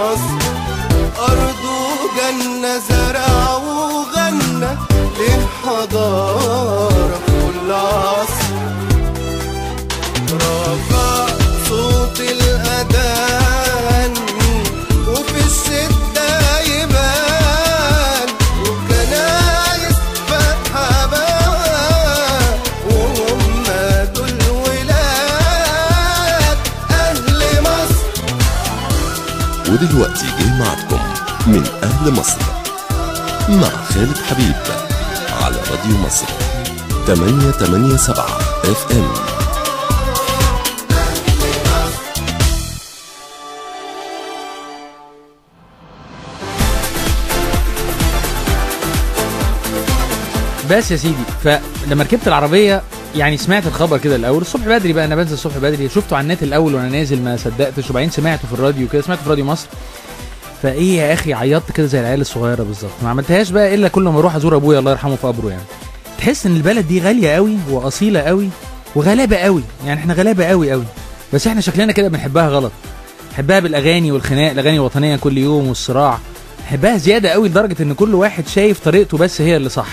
مصر أرضه جنة، زرع وغنى ليه حضارة في كل عصر. رفع صوت الأذان وفي الشدة يبان، وكنايس فاتحة باب وهم دول ولاد أهل مصر. ودلوقتي جه معكم من أهل مصر مع خالد حبيب على راديو مصر 887 FM. بس يا سيدي، فلما ركبت العربية يعني سمعت الخبر كده الاول الصبح بدري، بقى انا بنزل الصبح بدري، شفته على النت الاول وانا نازل ما صدقتش، وبعدين سمعته في الراديو كده، سمعته في راديو مصر. فايه يا اخي، عيطت كده زي العيال الصغيرة بالظبط. ما عملتهاش بقى الا كل ما اروح ازور ابويا الله يرحمه في قبره. يعني تحس ان البلد دي غالية قوي واصيله قوي وغلابه قوي، يعني احنا غلابة قوي قوي، بس احنا شكلنا كده بنحبها غلط. نحبها بالاغاني والخناق، الاغاني الوطنية كل يوم والصراع، نحبها زيادة قوي لدرجة ان كل واحد شايف طريقته بس هي اللي صح،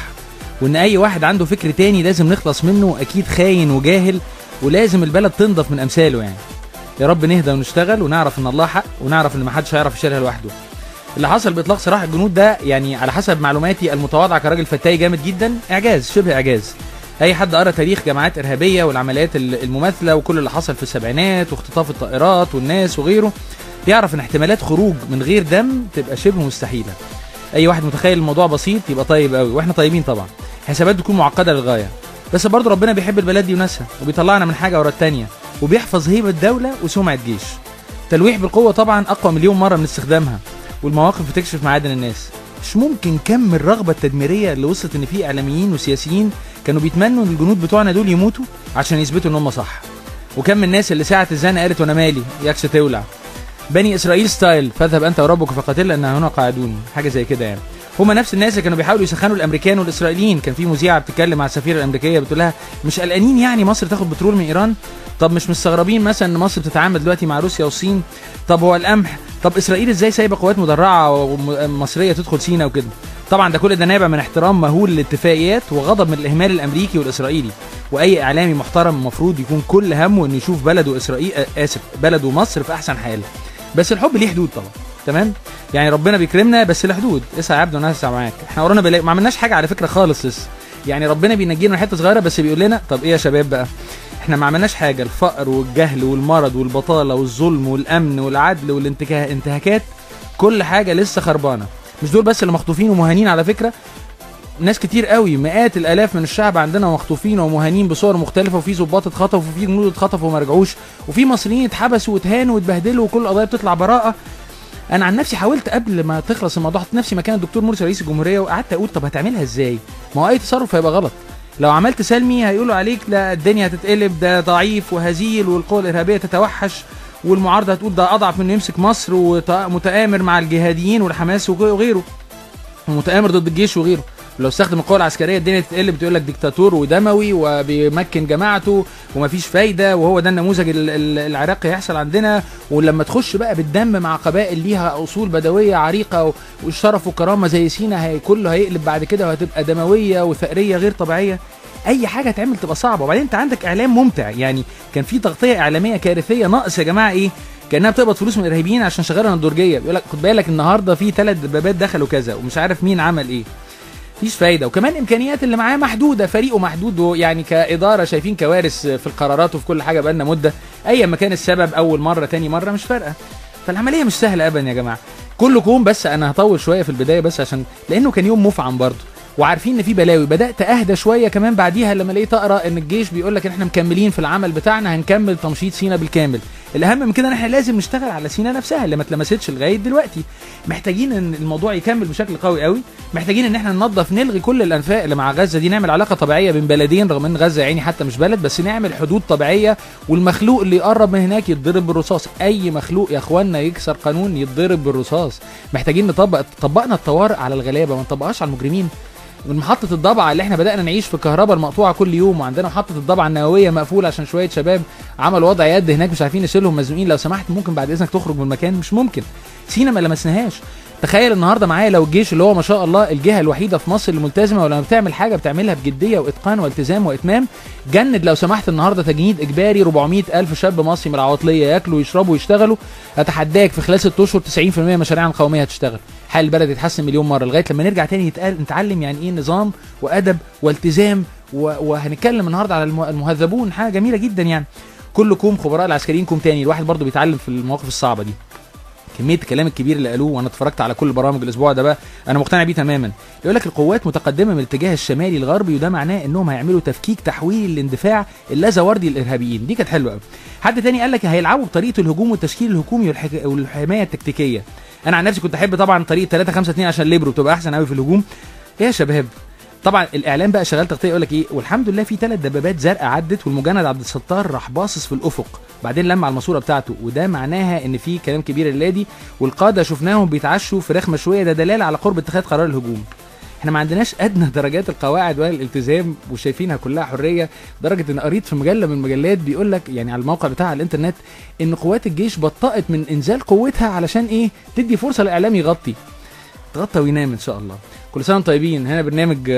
وان اي واحد عنده فكر تاني لازم نخلص منه، اكيد خاين وجاهل، ولازم البلد تنضف من امثاله. يعني يا رب نهدى ونشتغل ونعرف ان الله حق، ونعرف ان محدش هيعرف يشيلها لوحده. اللي حصل باطلاق سراح الجنود ده يعني على حسب معلوماتي المتواضعة كراجل فتاي جامد جدا، اعجاز، شبه اعجاز. اي حد قرا تاريخ جماعات ارهابية والعمليات المماثلة وكل اللي حصل في السبعينات واختطاف الطائرات والناس وغيره، بيعرف ان احتمالات خروج من غير دم تبقى شبه مستحيلة. اي واحد متخيل الموضوع بسيط يبقى طيب قوي، واحنا طيبين طبعا. حسابات بتكون معقدة للغاية، بس برضه ربنا بيحب البلد دي وناسها، وبيطلعنا من حاجة ورا الثانية، وبيحفظ هيبة الدولة وسمعه جيش. تلويح بالقوة طبعا اقوى مليون مرة من استخدامها، والمواقف بتكشف معادن الناس. مش ممكن كم الرغبة التدميرية اللي وصلت ان في اعلاميين وسياسيين كانوا بيتمنوا ان الجنود بتوعنا دول يموتوا عشان يثبتوا ان هم صح، وكم الناس اللي ساعة الزنقة قالت وانا مالي ياكش تولع، بني اسرائيل style، فاذهب انت وربك فقاتلا ان هنا قاعدون، حاجة زي كده يعني. هما نفس الناس اللي كانوا بيحاولوا يسخنوا الامريكان والاسرائيليين. كان في مذيعه بتتكلم مع السفيره الامريكية بتقول لها مش قلقانين يعني مصر تاخد بترول من ايران؟ طب مش مستغربين مثلا ان مصر بتتعامل دلوقتي مع روسيا والصين؟ طب هو القمح؟ طب اسرائيل ازاي سايبه قوات مدرعه مصرية تدخل سينا وكده؟ طبعا ده كل ده نابع من احترام مهول للاتفاقيات وغضب من الاهمال الامريكي والاسرائيلي. واي اعلامي محترم المفروض يكون كل همه انه يشوف بلده اسرائيل، اسف، بلده مصر في احسن حال. بس الحب ليه حدود طبعا، تمام؟ يعني ربنا بيكرمنا بس له حدود. اسعى يا عبد وانا هسعى معاك. احنا ورانا بلاقي ما عملناش حاجة على فكرة خالص لسه، يعني ربنا بينجينا من حتة صغيرة بس بيقول لنا طب ايه يا شباب بقى، احنا ما عملناش حاجة. الفقر والجهل والمرض والبطالة والظلم والامن والعدل والانتهاكات، كل حاجة لسه خربانة. مش دول بس اللي مخطوفين ومهانين على فكرة، ناس كتير قوي، مئات الالاف من الشعب عندنا مخطوفين ومهانين بصور مختلفة، وفي ضباط اتخطفوا وفي جنود اتخطفوا وما رجعوش، وفي مصريين اتحبسوا واتهانوا واتبهدلوا، وكل القضايا بتطلع براءه. انا عن نفسي حاولت قبل ما تخلص الموضوع احط نفسي مكان الدكتور مرسي رئيس الجمهورية، وقعدت اقول طب هتعملها ازاي؟ ما هو اي تصرف هيبقى غلط. لو عملت سلمي هيقولوا عليك لا الدنيا هتتقلب، ده ضعيف وهزيل، والقوى الارهابية تتوحش، والمعارضة هتقول ده اضعف من يمسك مصر ومتآمر مع الجهاديين والحماس وغيره، ومتآمر ضد الجيش وغيره. لو استخدم القوة العسكرية الدنيا تتقلب، تقول لك ديكتاتور ودموي وبيمكن جماعته ومفيش فايده، وهو ده النموذج العراقي هيحصل عندنا. ولما تخش بقى بالدم مع قبائل ليها اصول بدويه عريقة والشرف وكرامة زي سينا، هي كله هيقلب بعد كده وهتبقى دموية وثأريه غير طبيعية. اي حاجة تعمل تبقى صعبة. وبعدين انت عندك اعلام ممتع، يعني كان في تغطيه اعلامية كارثية ناقص يا جماعة. ايه كانها بتقبض فلوس من الارهابيين عشان شغالة الدرجيه، بيقول لك خد بالك النهارده في 3 دبابات دخلوا كذا ومش عارف مين عمل ايه. مفيش فايده. وكمان امكانيات اللي معاه محدودة، فريقه محدود، يعني كادارة شايفين كوارث في القرارات وفي كل حاجة بقالنا مده، ايا ما كان السبب، اول مرة تاني مرة مش فارقه. فالعملية مش سهلة ابدا يا جماعة. كلكم بس انا هطول شوية في البداية بس عشان لانه كان يوم مفعم برضه، وعارفين ان في بلاوي. بدات اهدى شوية كمان بعديها لما لقيت اقرا ان الجيش بيقول لك ان احنا مكملين في العمل بتاعنا، هنكمل تمشيط سينا بالكامل. الاهم من كده ان احنا لازم نشتغل على سينا نفسها اللي ما اتلمستش لغاية دلوقتي. محتاجين ان الموضوع يكمل بشكل قوي قوي، محتاجين ان احنا ننظف، نلغي كل الانفاق اللي مع غزة دي، نعمل علاقة طبيعية بين بلدين، رغم ان غزة يعني حتى مش بلد، بس نعمل حدود طبيعية، والمخلوق اللي يقرب من هناك يتضرب بالرصاص. اي مخلوق يا اخوانا يكسر قانون يتضرب بالرصاص. محتاجين نطبق، طبقنا الطوارئ على الغلابة، ما نطبقهاش على المجرمين. من محطة الضبعة اللي احنا بدأنا نعيش في الكهرباء المقطوعة كل يوم، وعندنا محطة الضبعة النووية مقفولة عشان شوية شباب عملوا وضع يد هناك مش عارفين نشيلهم، مزنوقين. لو سمحت ممكن بعد إذنك تخرج من المكان؟ مش ممكن. سينا ما لمسناهاش. تخيل النهارده معايا لو الجيش اللي هو ما شاء الله الجهة الوحيدة في مصر اللي ملتزمة، ولما بتعمل حاجة بتعملها بجدية واتقان والتزام واتمام، جند لو سمحت النهارده تجنيد اجباري 400,000 شاب مصري من العواطليه ياكلوا ويشربوا ويشتغلوا، اتحداك في خلال 6 اشهر 90% مشاريعنا القومية هتشتغل، حال البلد يتحسن مليون مرة، لغاية لما نرجع تاني نتعلم يعني ايه نظام وادب والتزام. وهنتكلم النهارده على المهذبون، حاجة جميلة جدا يعني. كلكم خبراء العسكريين كوم تاني، الواحد برضو بيتعلم في المواقف الصعبة دي. كمية الكلام الكبير اللي قالوه، وانا اتفرجت على كل برامج الاسبوع ده بقى، انا مقتنع بيه تماما. يقول لك القوات متقدمة من الاتجاه الشمالي الغربي، وده معناه انهم هيعملوا تفكيك تحويل الاندفاع اللازوردي للارهابيين، دي كانت حلوة قوي. حد تاني قال لك هيلعبوا بطريقة الهجوم والتشكيل الهجومي والحماية التكتيكيه. انا عن نفسي كنت احب طبعا طريقه 3-5-2 عشان ليبرو بتبقى احسن قوي في الهجوم. يا شباب طبعا الاعلام بقى شغال تغطيه، يقول لك ايه، والحمد لله في 3 دبابات زرقاء عدت، والمجند عبد الستار راح باصص في الافق، بعدين لمع الماسورة بتاعته، وده معناها ان في كلام كبير اللادي، والقادة شفناهم بيتعشوا فراخ مشوية، ده دلالة على قرب اتخاذ قرار الهجوم. احنا ما عندناش ادنى درجات القواعد ولا الالتزام، وشايفينها كلها حرية، لدرجة ان قريت في مجلة من المجلات بيقول لك يعني على الموقع بتاع على الانترنت ان قوات الجيش بطأت من انزال قوتها علشان ايه؟ تدي فرصة للاعلام يغطي. تغطى وينام ان شاء الله. كل سنة وانتم طيبين. هنا برنامج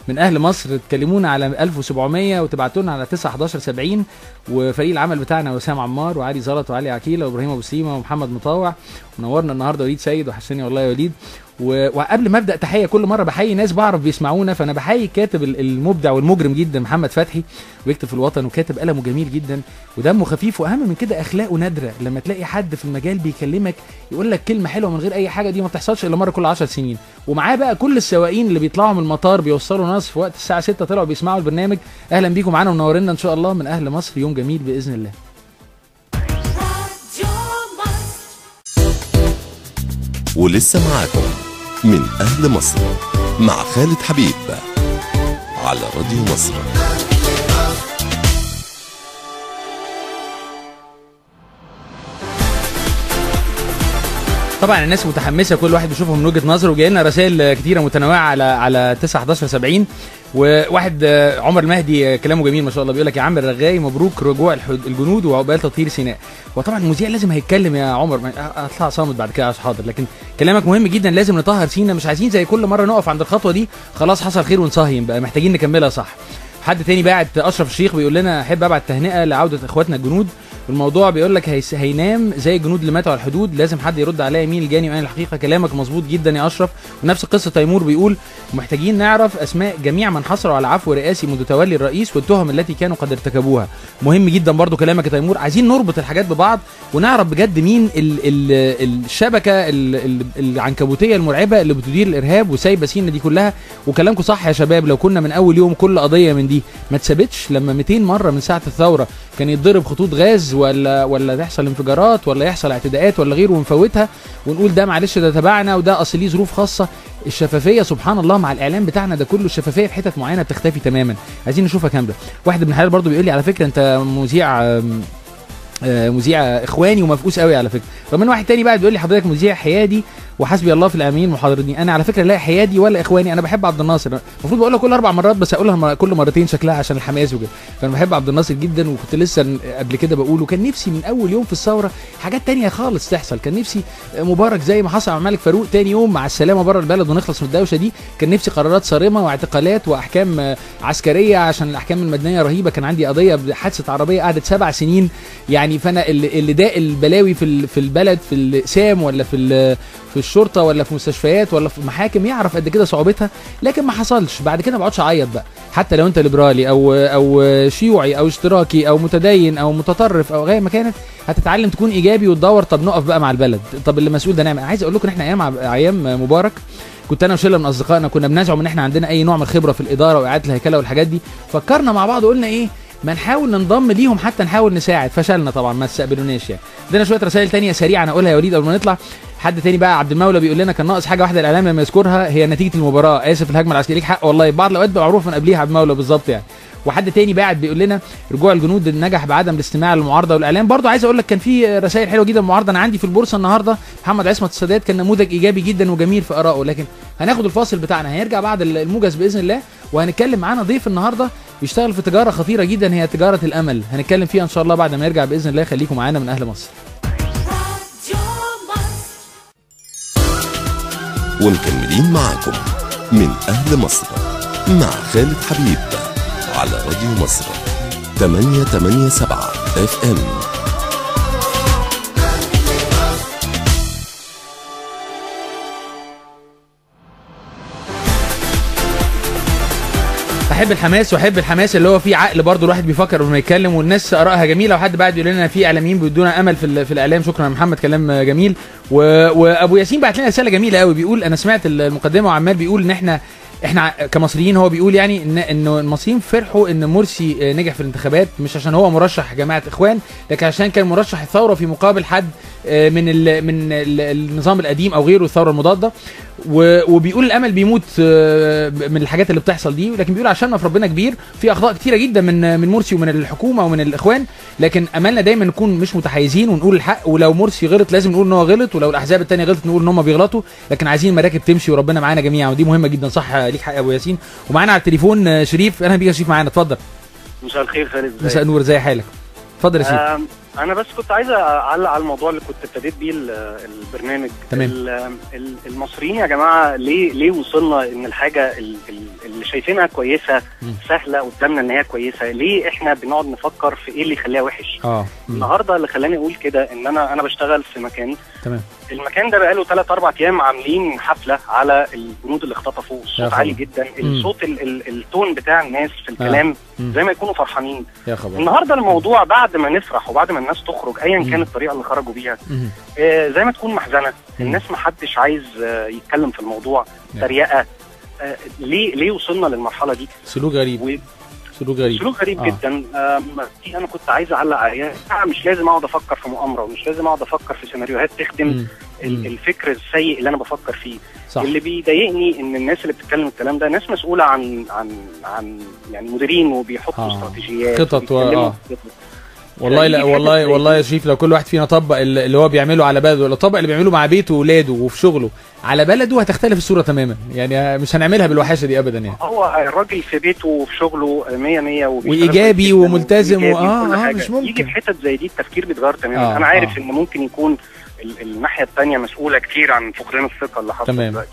من اهل مصر، تكلمونا على 1700 وتبعتوا لنا على 91170، وفريق العمل بتاعنا وسام عمار وعلي زلط وعلي عكيله وابراهيم ابو سليمة ومحمد مطاوع، ونورنا النهارده وليد سيد، وحشني والله يا وليد. وقبل ما ابدا تحية، كل مرة بحيي ناس بعرف بيسمعونا، فانا بحيي الكاتب المبدع والمجرم جدا محمد فتحي، ويكتب في الوطن، وكاتب قلمه جميل جدا ودمه خفيف، واهم من كده اخلاقه نادرة. لما تلاقي حد في المجال بيكلمك يقول لك كلمة حلوة من غير اي حاجة، دي ما بتحصلش الا مرة كل 10 سنين. ومعاه بقى كل السواقين اللي بيطلعوا من المطار بيوصلوا ناس في وقت الساعة 6 طلعوا بيسمعوا البرنامج. اهلا بيكم معانا ومنورينا ان شاء الله من اهل مصر، يوم جميل باذن الله. ولسه معاكم من أهل مصر مع خالد حبيب على راديو مصر. طبعا الناس متحمسة، كل واحد بيشوفها من وجهه نظره، وجاي لنا رسائل كتيرة متنوعة على 91170. وواحد عمر المهدي كلامه جميل ما شاء الله، بيقول لك يا عم الرغاي مبروك رجوع الجنود وعقبال تطهير سيناء. وطبعا المذيع لازم هيتكلم يا عمر، اطلع صامت بعد كده عشان حاضر، لكن كلامك مهم جدا. لازم نطهر سيناء، مش عايزين زي كل مرة نقف عند الخطوة دي خلاص حصل خير ونصهين بقى، محتاجين نكملها صح. حد تاني باعت اشرف الشيخ بيقول لنا احب ابعت تهنئة لعودة اخواتنا الجنود، والموضوع بيقول لك هينام زي الجنود اللي ماتوا على الحدود، لازم حد يرد عليا مين الجاني وانا الحقيقة. كلامك مظبوط جدا يا اشرف. ونفس القصة تيمور بيقول محتاجين نعرف اسماء جميع من حصلوا على عفو رئاسي منذ تولي الرئيس والتهم التي كانوا قد ارتكبوها. مهم جدا برضو كلامك يا تيمور، عايزين نربط الحاجات ببعض ونعرف بجد مين الشبكة العنكبوتية المرعبة اللي بتدير الارهاب وسايبه سينا دي كلها. وكلامكم صح يا شباب، لو كنا من اول يوم كل قضية من دي ما اتثبتش، لما 200 مرة من ساعة الثورة كان يتضرب خطوط غاز ولا تحصل انفجارات ولا يحصل اعتداءات ولا غيره ونفوتها ونقول ده معلش ده تبعنا وده اصل ليه ظروف خاصة. الشفافية سبحان الله مع الاعلام بتاعنا ده كله، الشفافية في حتت معينة بتختفي تماما، عايزين نشوفها كاملة. واحد ابن حلال برضو بيقول لي على فكرة انت مذيع اخواني ومفقوس قوي على فكرة. رغم ان واحد تاني بقى بيقول لي حضرتك مذيع حيادي وحسبي الله في الامين محاضرني. انا على فكرة لا حيادي ولا اخواني، انا بحب عبد الناصر، المفروض بقولها كل 4 مرات بس اقولها كل مرتين شكلها عشان الحماس وكده. فانا بحب عبد الناصر جدا، وكنت لسه قبل كده بقوله كان نفسي من اول يوم في الثورة حاجات تانية خالص تحصل، كان نفسي مبارك زي ما حصل مع الملك فاروق تاني يوم مع السلامة بره البلد ونخلص من الدوشة دي. كان نفسي قرارات صارمة واعتقالات واحكام عسكرية عشان الاحكام المدنية رهيبة. كان عندي قضية بحادثة عربية قعدت 7 سنين يعني، فانا اللي داق البلاوي في البلد في الاقسام ولا في الشرطة ولا في مستشفيات ولا في محاكم يعرف قد كده صعوبتها، لكن ما حصلش. بعد كده ما اقعدش اعيط بقى، حتى لو انت ليبرالي او شيوعي او اشتراكي او متدين او متطرف او غير ما كانت، هتتعلم تكون ايجابي وتدور طب نقف بقى مع البلد، طب اللي مسؤول ده نعمل. عايز اقول لكم ان احنا ايام مبارك كنت انا وشله من اصدقائنا كنا بنزعم ان احنا عندنا اي نوع من الخبرة في الادارة واعاده الهيكله والحاجات دي، فكرنا مع بعض وقلنا ايه ما نحاول ننضم ليهم حتى نحاول نساعد، فشلنا طبعا ما استقبلوناش يعني. عندنا شوية رسائل تانية سريعة انا اقولها يا وليد قبل ما نطلع. حد تاني بقى عبد المولى بيقول لنا كان ناقص حاجة واحدة الاعلام لما يذكرها هي نتيجة المباراة، اسف الهجمة العسكرية. ليك حق والله، بعض الاوقات بقى معروف من قبليها عبد المولى بالظبط يعني. وحد تاني باعت بيقول لنا رجوع الجنود نجح بعدم الاستماع للمعارضه والاعلام. برضو عايز اقول لك كان في رسائل حلوة جدا المعارضة. انا عندي في البورصة النهارده محمد عصمت السادات كان نموذج ايجابي جدا وجميل في ارائه. لكن هناخد الفاصل بتاعنا، هنرجع بعد الموجز باذن الله، وهنتكلم معانا ضيف النهارده بيشتغل في تجارة خطيرة جدا هي تجارة الامل، هنتكلم فيها ان شاء الله بعد ما نرجع باذن الله. خليكم معانا من اهل مصر. ومكملين معاكم من أهل مصر مع خالد حبيب على راديو مصر 887 FM. احب الحماس، واحب الحماس اللي هو فيه عقل برضه، الواحد بيفكر قبل ما يتكلم، والناس ارائها جميلة، وحد بعد بيقول لنا في اعلاميين بيدونا امل في الاعلام. شكرا يا محمد، كلام جميل. وابو ياسين بعت لنا رسالة جميلة قوي، بيقول انا سمعت المقدمة وعمال بيقول ان احنا كمصريين، هو بيقول يعني ان المصريين فرحوا ان مرسي نجح في الانتخابات، مش عشان هو مرشح جماعة اخوان، لكن عشان كان مرشح الثورة في مقابل حد من النظام القديم او غيره، الثورة المضادة. وبيقول الامل بيموت من الحاجات اللي بتحصل دي، لكن بيقول عشان في ربنا كبير، في اخطاء كتيرة جدا من مرسي ومن الحكومة ومن الاخوان، لكن املنا دايما نكون مش متحيزين ونقول الحق، ولو مرسي غلط لازم نقول ان هو غلط، ولو الاحزاب الثانية غلطت نقول ان هم بيغلطوا، لكن عايزين المراكب تمشي وربنا معانا جميعا، ودي مهمة جدا. صح، ليك حق يا ابو ياسين. ومعانا على التليفون شريف. اهلا بيك يا شريف، معانا، اتفضل. مساء الخير خالد. مساء النور، ازي حالك؟ اتفضل يا شريف. انا بس كنت عايز اعلق على الموضوع اللي كنت ابتديت بيه البرنامج. تمام. المصريين يا جماعة، ليه وصلنا ان الحاجة اللي شايفينها كويسة سهلة قدامنا ان هي كويسة، ليه احنا بنقعد نفكر في ايه اللي يخليها وحش؟ النهارده اللي خلاني اقول كده ان انا بشتغل في مكان. تمام. المكان ده بقاله 3-4 ايام عاملين حفلة على الجنود اللي اختطفوا، الصوت عالي جدا، الصوت ال tone بتاع الناس في الكلام زي ما يكونوا فرحانين. يا خبر. النهارده الموضوع بعد ما نفرح وبعد ما الناس تخرج ايا كانت الطريقة اللي خرجوا بيها، زي ما تكون محزنه، الناس ما حدش عايز يتكلم في الموضوع، تريقه. ليه وصلنا للمرحلة دي؟ سلوك غريب. سلوك غريب، سلوك غريب جدا. دي انا كنت عايز اعلق عليها. مش لازم اقعد افكر في مؤامرة، ومش لازم اقعد افكر في سيناريوهات تخدم الفكر السيء اللي انا بفكر فيه. صح. اللي بيضايقني ان الناس اللي بتتكلم الكلام ده ناس مسؤولة عن عن عن يعني مديرين وبيحطوا استراتيجيات، خطط والله لا، والله والله يا شريف، لو كل واحد فينا طبق اللي هو بيعمله على بلده، لو طبق اللي بيعمله مع بيته واولاده وفي شغله على بلده، هتختلف الصورة تماما. يعني مش هنعملها بالوحاشه دي ابدا. يعني هو الراجل في بيته وفي شغله 100 وايجابي وملتزم مش ممكن يجي في حتت زي دي التفكير بيتغير تماما. انا عارف ان ممكن يكون الناحية الثانية مسؤولة كتير عن فقدان الثقة اللي حصلت دلوقتي.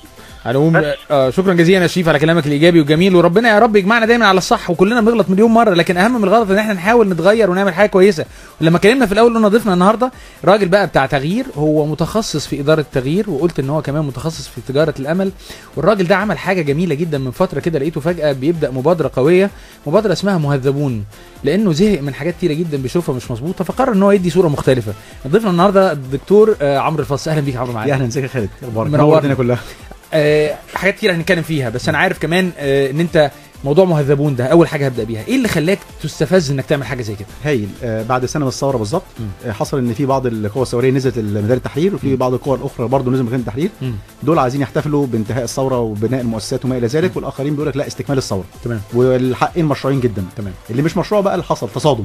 على العموم شكرا جزيلا يا شريف على كلامك الايجابي والجميل، وربنا يا رب يجمعنا دايما على الصح، وكلنا بنغلط مليون مرة، لكن اهم من الغلط ان احنا نحاول نتغير ونعمل حاجة كويسة. ولما اتكلمنا في الاول قلنا ضيفنا النهارده راجل بقى بتاع تغيير، هو متخصص في ادارة التغيير، وقلت ان هو كمان متخصص في تجارة الامل. والراجل ده عمل حاجة جميلة جدا من فترة كده، لقيته فجاة بيبدا مبادرة قوية، مبادرة اسمها مهذبون، لانه زهق من حاجات كتيرة جدا بيشوفها مش مظبوطة، فقرر ان هو يدي صوره مختلفة. ضيفنا النهارده الدكتور عمرو الفص. اهلا بيك يا عمرو معانا. يا اهلا، ازيك يا خالد؟ اخبارك؟ منور الدنيا كلها. حاجات كتير هنتكلم فيها، بس انا عارف كمان ان انت موضوع مهذبون ده اول حاجة هبدا بيها، ايه اللي خلاك تستفز انك تعمل حاجة زي كده؟ هايل. بعد سنة من الثورة بالظبط حصل ان في بعض القوى الثورية نزلت ميدان التحرير، وفي بعض القوى الاخرى برضه نزلت ميدان التحرير. دول عايزين يحتفلوا بانتهاء الثورة وبناء المؤسسات وما الى ذلك، والاخرين بيقول لك لا، استكمال الثورة. تمام. والحقين مشروعين جدا. تمام. اللي مش مشروع بقى اللي حصل تصادم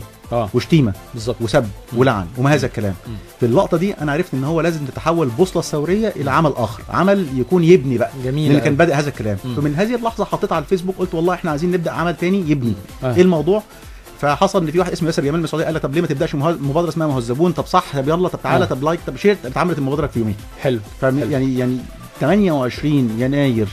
وشتيمه بالظبط، وسب ولعن وما هذا الكلام. في اللقطة دي انا عرفت ان هو لازم تتحول البوصلة الثورية الى عمل اخر، عمل يكون يبني بقى. جميل. اللي كان بادئ هذا الكلام. فمن هذه اللحظة حطيت على الفيسبوك قلت والله احنا عايزين نبدا عمل تاني يبني. ايه الموضوع؟ فحصل ان في واحد اسمه ياسر جمال من السعودية قال لك طب ليه ما تبداش مبادرة اسمها مهذبون؟ طب صح، طب يلا، طب تعالى، طب like، طب share. اتعملت المبادرة في يومين. حلو. يعني 28 يناير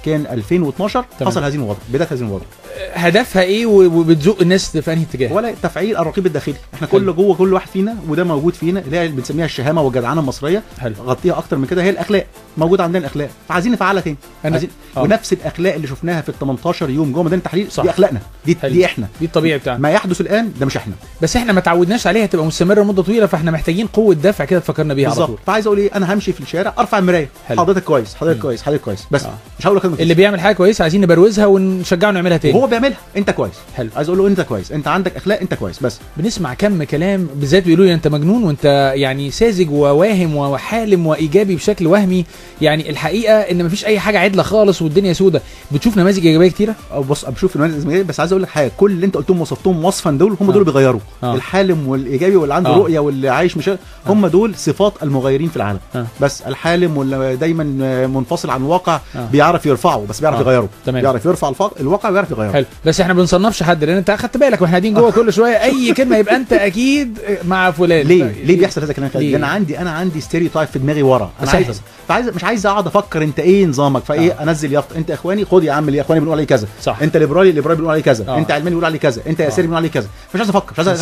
كان 2012. تمام. حصل هذه المبادرة، بدات هذه المبادرة. هدفها ايه وبتزق الناس في انهي اتجاه؟ ولا تفعيل الرقيب الداخلي، احنا كل جوه كل واحد فينا، وده موجود فينا، اللي هي بنسميها الشهامه والجدعنه المصرية. حلو. غطيها اكتر من كده، هي الاخلاق موجودة عندنا، الاخلاق، فعايزين نفعلها تاني. عايزين ونفس الاخلاق اللي شفناها في ال 18 يوم جوه ميدان التحرير، دي اخلاقنا، دي احنا، دي الطبيعي بتاعنا. ما يحدث الان ده مش احنا، بس احنا ما تعودناش عليها تبقى مستمرة لمدة طويلة، فاحنا محتاجين قوة دفع كده تفكرنا بيها على طول. فعايز اقول ايه، انا همشي في الشارع ارفع المراية، حضرتك كويس، حضرتك كويس، حضرتك كويس، بس مش هقول لك. اللي بيعمل حاجة كويسة عايزين نبروزها ونشجعه نعملها تاني. وهو بيعملها، انت كويس. حلو. عايز اقول له انت كويس، انت عندك اخلاق، انت كويس. بس بنسمع كم كلام بالذات بيقولوا لي انت مجنون، وانت يعني ساذج وواهم وحالم وايجابي بشكل وهمي. يعني الحقيقة ان مفيش اي حاجة عدله خالص والدنيا سودة. بتشوف نماذج ايجابية كتيرة؟ بص، بشوف نماذج ايجابية، بس عايز اقول لك حاجة، كل اللي انت قلتهم وصفتهم وصفا دول هم دول بيغيروا. الحالم والايجابي واللي عنده رؤية واللي عايش مش هم دول صفات المغيرين في العالم. بس الحالم واللي دايما منفصل عن الواقع بيعرف يرفع يرفعه بس بيعرف يغيره. تمام. بيعرف يرفع الواقع ويعرف يغيره. حلو، بس احنا ما بنصنفش حد، لان انت اخدت بالك واحنا قاعدين جوه كل شوية اي كلمة يبقى انت اكيد مع فلان. ليه بيحصل هذا الكلام؟ لان انا عندي stereotype في دماغي ورا، انا عايز، فعايز مش عايز اقعد افكر انت ايه نظامك، فايه انزل يافطة انت اخواني، خد يا عم الاخواني بنقول عليه كذا، صح. انت ليبرالي، الليبرالي بنقول عليه كذا، انت علماني بنقول عليه كذا، انت يساري بنقول عليه كذا، مش عايز افكر، مش عايز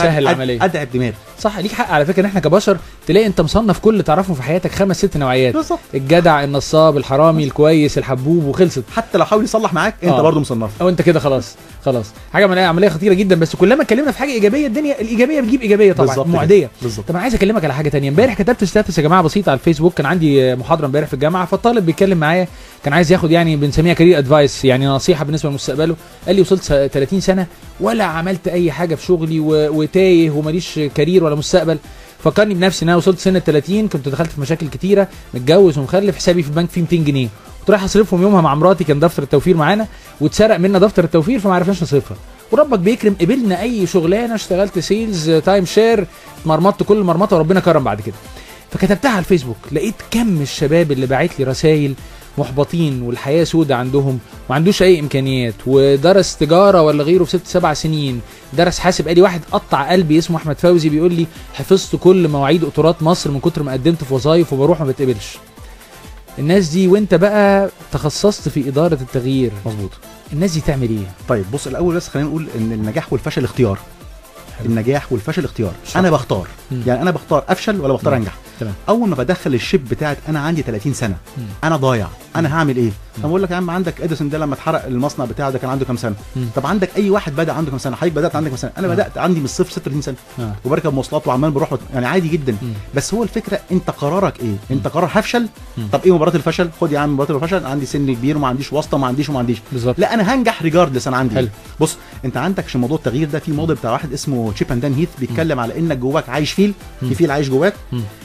اتعب دماغي. صح، ليك حق على فكرة ان احنا كبشر تلاقي انت مصنف كل اللي تعرفه في حياتك 5 6 نوعيات. بالظبط. الجدع، النصاب، الحرامي، الكويس، الحبوب، وخلصت. حتى لو حاول يصلح معاك انت برضه مصنف، او انت كده خلاص. حاجة عملية خطيرة جدا. بس كلما اتكلمنا في حاجة ايجابية، الدنيا الايجابية بتجيب ايجابية طبعا، معدية. طب انا عايز اكلمك على حاجة ثانية. امبارح كتبت status يا جماعة بسيط على الفيسبوك، كان عندي محاضرة امبارح في الجامعة، فالطالب بيتكلم معايا كان عايز ياخد يعني بنسميها career advice، يعني نصيحة بالنسبة لمستقبله. قال لي وصلت 30 سنة ولا عملت اي حاجة في شغلي وتايه وماليش career ولا مستقبل. فكرني بنفسي ان انا وصلت سن ال 30 كنت دخلت في مشاكل كتيرة، متجوز ومخلف، حسابي في البنك فيه 200 جنيه، كنت رايح اصرفهم يومها مع مراتي، كان دفتر التوفير معانا واتسرق منا دفتر التوفير فما عرفناش نصرفها. وربك بيكرم، قبلنا اي شغلانة، اشتغلت sales، time share، اتمرمطت كل مرمطه وربنا كرم بعد كده. فكتبتها على الفيسبوك، لقيت كم الشباب اللي باعت لي رسائل محبطين والحياة سودة عندهم، ما عندوش اي امكانيات، ودرس تجارة ولا غيره في 6 7 سنين، درس حاسب آلي. واحد قطع قلبي اسمه احمد فوزي بيقول لي حفظت كل مواعيد قطارات مصر من كتر ما قدمت في وظايف وبروح ما بتقبلش. الناس دي، وانت بقى تخصصت في ادارة التغيير. مظبوط. الناس دي تعمل ايه؟ طيب بص، الاول بس خلينا نقول ان النجاح والفشل اختيار. حلو. النجاح والفشل اختيار. انا بختار. يعني انا بختار افشل ولا بختار انجح. تمام. اول ما بدخل ال chip بتاعت انا عندي 30 سنة، انا ضايع، انا هعمل ايه؟ انا بقول لك يا عم عندك اديسون ده لما اتحرق المصنع بتاعه ده كان عنده كام سنة؟ طب عندك اي واحد بدا عنده كام سنة؟ حضرتك بدات عندك كام سنة؟ انا بدات عندي من الصفر 36 سنة، وبركب مواصلات وعمال بروح يعني عادي جدا. بس هو الفكرة انت قرارك ايه؟ انت قرار هفشل. طب ايه مباراة الفشل؟ خد يا عم مباراة الفشل، عندي سن كبير وما عنديش واسطه وما عنديش وما عنديش. بالظبط. لا انا هنجح regardless انا عندي. حلو. بص انت عندك عشان موضوع التغيير ده في موديل بتاع واحد اسمه Chip and Dan Heath بيتكلم على انك جواك عايش فيل، في فيل عايش جواك.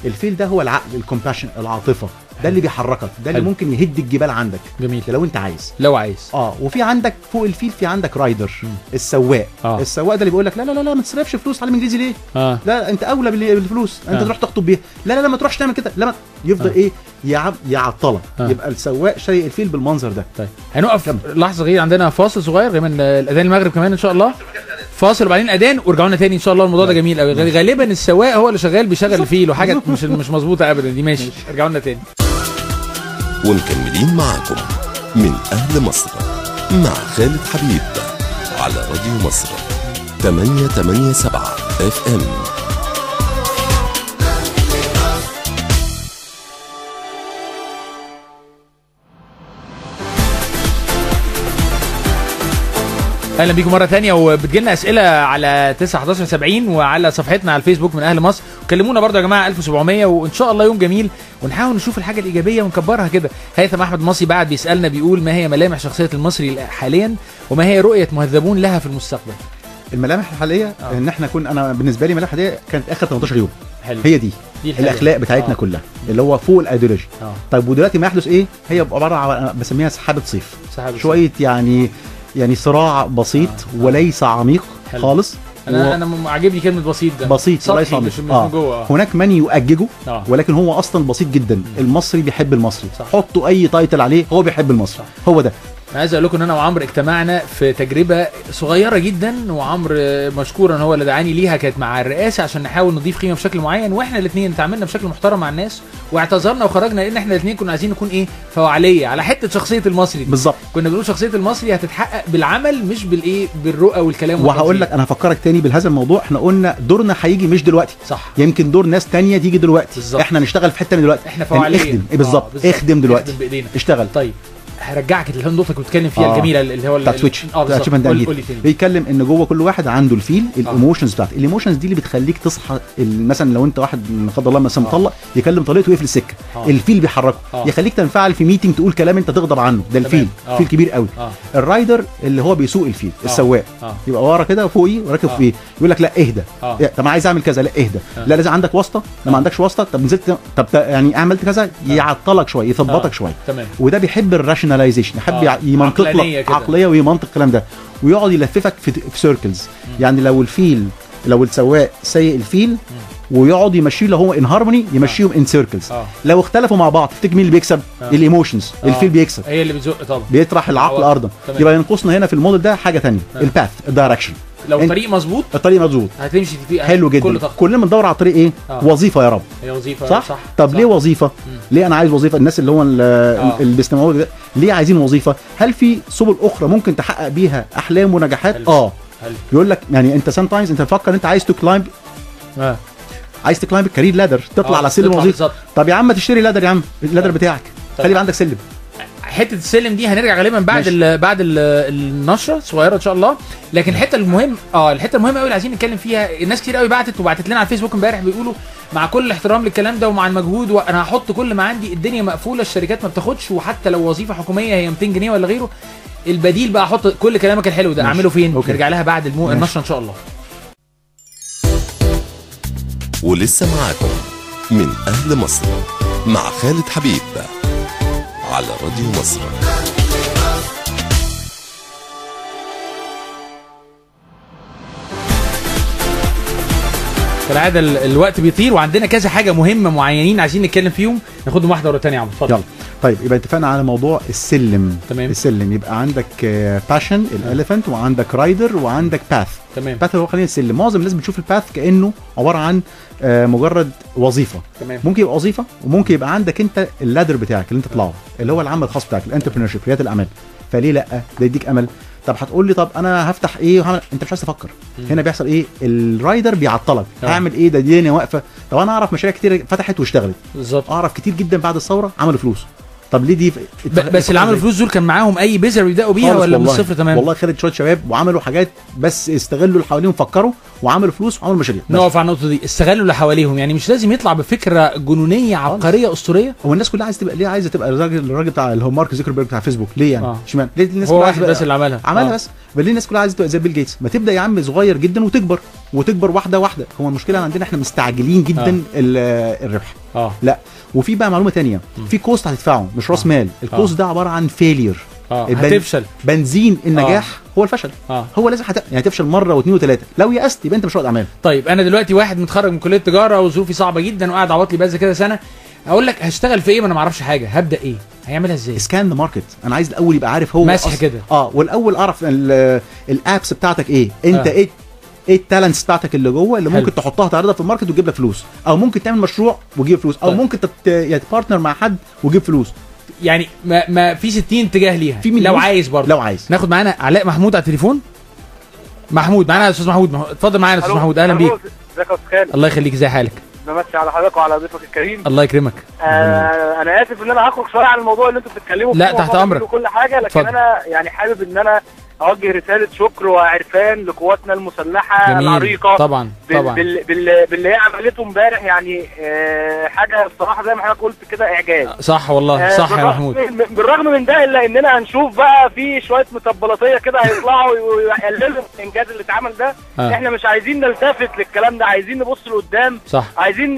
الفيل ده هو العقل، ال compassion، العاطفة، ده اللي بيحركك، ده اللي ممكن يهد الجبال عندك. جميل. ده لو انت عايز. لو عايز. وفي عندك فوق الفيل في عندك rider، السواق. السواق ده اللي بيقول لك لا لا لا لا ما تصرفش فلوس على الانجليزي ليه؟ لا انت اولى بالفلوس، انت تروح تخطب بيها، لا لا لا ما تروحش تعمل كده، لا ما يفضل ايه يعطلك. يبقى السواق شايل الفيل بالمنظر ده. طيب هنقف لحظة صغيرة، عندنا فاصل صغير غالبا الاذان المغرب كمان ان شاء الله، فاصل وبعدين الاذان ورجعونا تاني ان شاء الله. الموضوع ده جميل قوي. غالبا السواق هو اللي شغال بيشغل الفيل وحاجه مش مظبوطة ابدا دي. ماشي، ارجعوا لنا تاني. ومكملين معاكم من أهل مصر مع خالد حبيب على راديو مصر 887 FM. اهلا بيكم مرة ثانية، وبتجيلنا اسئلة على 9 11 70 وعلى صفحتنا على الفيسبوك من اهل مصر. كلمونا برضو يا جماعة 1700، وان شاء الله يوم جميل ونحاول نشوف الحاجة الايجابية ونكبرها كده. هيثم احمد مصري بعد بيسالنا بيقول ما هي ملامح شخصية المصري حاليا وما هي رؤية مهذبون لها في المستقبل؟ الملامح الحالية ان احنا كنا، انا بالنسبة لي ملامح الحالية كانت اخر 18 يوم. حلو. هي دي الاخلاق بتاعتنا كلها اللي هو فوق الايديولوجي. طيب ودلوقتي ما يحدث ايه؟ هي عبارة عن بسميها سحابه صيف، شوية يعني صراع بسيط وليس عميق. حلو. خالص. انا عاجبني كلمة بسيط ده، بسيط وليس عميق، مش من جوه. هناك من يؤججه ولكن هو اصلا بسيط جدا. المصري بيحب المصري، حطوا اي title عليه هو بيحب المصري. صح. هو ده. انا عايز اقول لكم ان انا وعمرو اجتمعنا في تجربه صغيرة جدا، وعمرو مشكورا هو اللي دعاني ليها، كانت مع الرئاسة عشان نحاول نضيف قيمة بشكل معين، واحنا الاثنين اتعاملنا بشكل محترم مع الناس واعتذرنا وخرجنا، لان احنا الاثنين كنا عايزين نكون ايه فوعليه على حتة شخصية المصري دي. بالظبط. كنا بنقول شخصية المصري هتتحقق بالعمل مش بالايه، بالرؤى والكلام. وهقول لك انا هفكرك تاني بهذا الموضوع، احنا قلنا دورنا هيجي مش دلوقتي. صح. يمكن دور ناس تانية تيجي دلوقتي. بالظبط. احنا نشتغل في حتة من دلوقتي، احنا فوعليه. اخدم. بالظبط. اخدم دلوقتي، اخدم بايدينا، اشتغل. طيب هرجعك للنقطة كنت بتتكلم فيها الجميلة اللي هو بتاع switch بتاع Chip and Dan. بيتكلم ان جوه كل واحد عنده الفيل، ال emotions بتاعته، ال emotions دي اللي بتخليك تصحى. مثلا لو انت واحد لا قدر الله مثلا مطلق يكلم طليقته ويقفل السكة، الفيل بيحركه، يخليك تنفعل في meeting تقول كلام انت تغضب عنه، ده الفيل. فيل كبير قوي. ال rider اللي هو بيسوق الفيل، السواق، يبقى ورا كده فوقيه وراكب فوقيه، يقول لك لا اهدى، طب انا عايز اعمل كذا، لا اهدى، لا لازم عندك واسطه، لا ما عندكش واسطه، طب نزلت، طب يعني عملت كذا، يعطلك شوية، يثبطك شوية. وده بيحب ال rationalization، يحب يمنطق لك عقلية ويمنطق الكلام ده، ويقعد يلففك في circles. يعني لو الفيل، لو السواق سايق الفيل ويقعد يمشيه، لو هو in harmony يمشيهم in circles. لو اختلفوا مع بعض تفتكر مين اللي بيكسب؟ ال emotions. الفيل بيكسب، هي اللي بتزق طبعا، بيطرح العقل ارضا. يبقى ينقصنا هنا في الموديل ده حاجة ثانية، ال path، ال direction. لو الطريق مظبوط، الطريق مظبوط هتمشي فيه حلو جدا. كلنا بندور على طريق ايه؟ وظيفة يا رب. هي وظيفة، صح؟ صح. طب صح. ليه وظيفة؟ ليه انا عايز وظيفة؟ الناس اللي هو اللي بيستمعوا ده ليه عايزين وظيفة؟ هل في سبل اخرى ممكن تحقق بيها احلام ونجاحات؟ حلو. يقول لك يعني انت sometimes انت تفكر انت عايز ت climb، عايز ت climb ال career ladder، تطلع على سلم وظيفة. طب يا عم تشتري ladder يا عم، ال ladder بتاعك خلي يبقى عندك سلم. حتة السلم دي هنرجع غالبا بعد بعد النشرة الصغيرة ان شاء الله. لكن الحتة المهم الحتة المهمة قوي اللي عايزين نتكلم فيها، الناس كتير قوي بعتت لنا على الفيسبوك امبارح بيقولوا مع كل الاحترام للكلام ده ومع المجهود وانا هحط كل ما عندي، الدنيا مقفولة، الشركات ما بتاخدش، وحتى لو وظيفة حكومية هي 200 جنيه ولا غيره. البديل بقى احط كل كلامك الحلو ده اعمله فين؟ okay. نرجع لها بعد النشرة ان شاء الله. ولسه معاكم من اهل مصر مع خالد حبيب على راديو مصر. كالعادة الوقت بيطير وعندنا كذا حاجة مهمة معينين عايزين نتكلم فيهم، ناخدهم واحدة ورا الثانية يا عم. اتفضل. يلا. طيب يبقى اتفقنا على موضوع السلم. تمام. السلم يبقى عندك passion ال elephant، وعندك rider، وعندك path. تمام. path هو خلينا السلم. معظم الناس بتشوف ال path كانه عبارة عن مجرد وظيفة. تمام. ممكن يبقى وظيفة، وممكن يبقى عندك انت ال ladder بتاعك اللي انت تطلعه، اللي هو العمل الخاص بتاعك، ال entrepreneurship، رياده الاعمال. فليه لا؟ ده يديك امل. طب هتقول لي طب انا هفتح ايه وهعمل، انت مش عايز تفكر. هنا بيحصل ايه؟ ال rider بيعطلك. هعمل ايه؟ ده الدنيا واقفة. طب انا اعرف مشاريع كتير فتحت واشتغلت. بالظبط. اعرف كتير جدا بعد الثورة عملوا فلوس. طب ليه دي؟ بس اللي عملوا فلوس دول كان معاهم اي بذر بيبداوا بيها ولا من الصفر؟ تمام. والله خدت شوية شباب وعملوا حاجات، بس استغلوا اللي حواليهم، فكروا وعملوا فلوس وعملوا مشاريع. نقف على النقطة دي، استغلوا اللي حواليهم، يعني مش لازم يطلع بفكره جنونيه عبقرية اسطورية. هو الناس كلها عايزه تبقى، ليه عايزه تبقى الراجل بتاع اللي هو مارك زوكربيرج بتاع فيسبوك؟ ليه يعني؟ اشمعنى؟ ليه الناس كلها عايزه بس اللي عملها بس؟ ليه الناس كلها عايزه تبقى زي بيل جيتس؟ ما تبدا يا عم صغير جدا وتكبر وتكبر واحدة واحدة. هو المشكلة عندنا احنا مستعجلين جدا الربح. لا، وفي بقى معلومة ثانية، في cost هتدفعه مش راس مال. ال cost ده عبارة عن failure. هتفشل. بنزين النجاح هو الفشل. هو لازم يعني تفشل مرة واثنين وثلاثة. لو يأست يبقى انت مش رائد اعمال. طيب انا دلوقتي واحد متخرج من كليه تجارة وظروفي صعبة جدا وقاعد عبط لي بس كده سنة، اقول لك هشتغل في ايه؟ ما انا ما اعرفش حاجة، هبدا ايه؟ هيعملها ازاي؟ scan the market. انا عايز الاول يبقى عارف هو مسح كده. والاول اعرف ال apps بتاعتك ايه، انت ايه ال talents بتاعتك اللي جوه اللي ممكن تحطها تعرضها في ال market وتجيب لك فلوس، او ممكن تعمل مشروع وتجيب فلوس، او ممكن ت partner مع حد وتجيب فلوس. يعني ما في 60 اتجاه ليها في لو عايز برضه. لو عايز ناخد معانا علاء محمود على التليفون. محمود معانا يا استاذ محمود، اتفضل معانا يا استاذ محمود. اهلا بيك. ازيك يا استاذ خالد؟ الله يخليك، ازي حالك؟ بمسي على حضرتك وعلى ضيفك الكريم. الله يكرمك. انا اسف ان انا هخرج شوية عن الموضوع اللي انتوا بتتكلموا فيه. لا تحت امرك وكل حاجة، لكن فضل. انا يعني حابب ان انا اوجه رسالة شكر وعرفان لقواتنا المسلحة. جميل. العريقه طبعا طبعا باللي هي عملته امبارح، يعني حاجة الصراحة زي ما حضرتك قلت كده اعجاز. صح والله، صح يا محمود. بالرغم من ده الا اننا هنشوف بقى في شوية مطبلاتيه كده هيطلعوا ويقللوا الانجاز اللي اتعمل ده. احنا مش عايزين نلتفت للكلام ده، عايزين نبص لقدام. صح. عايزين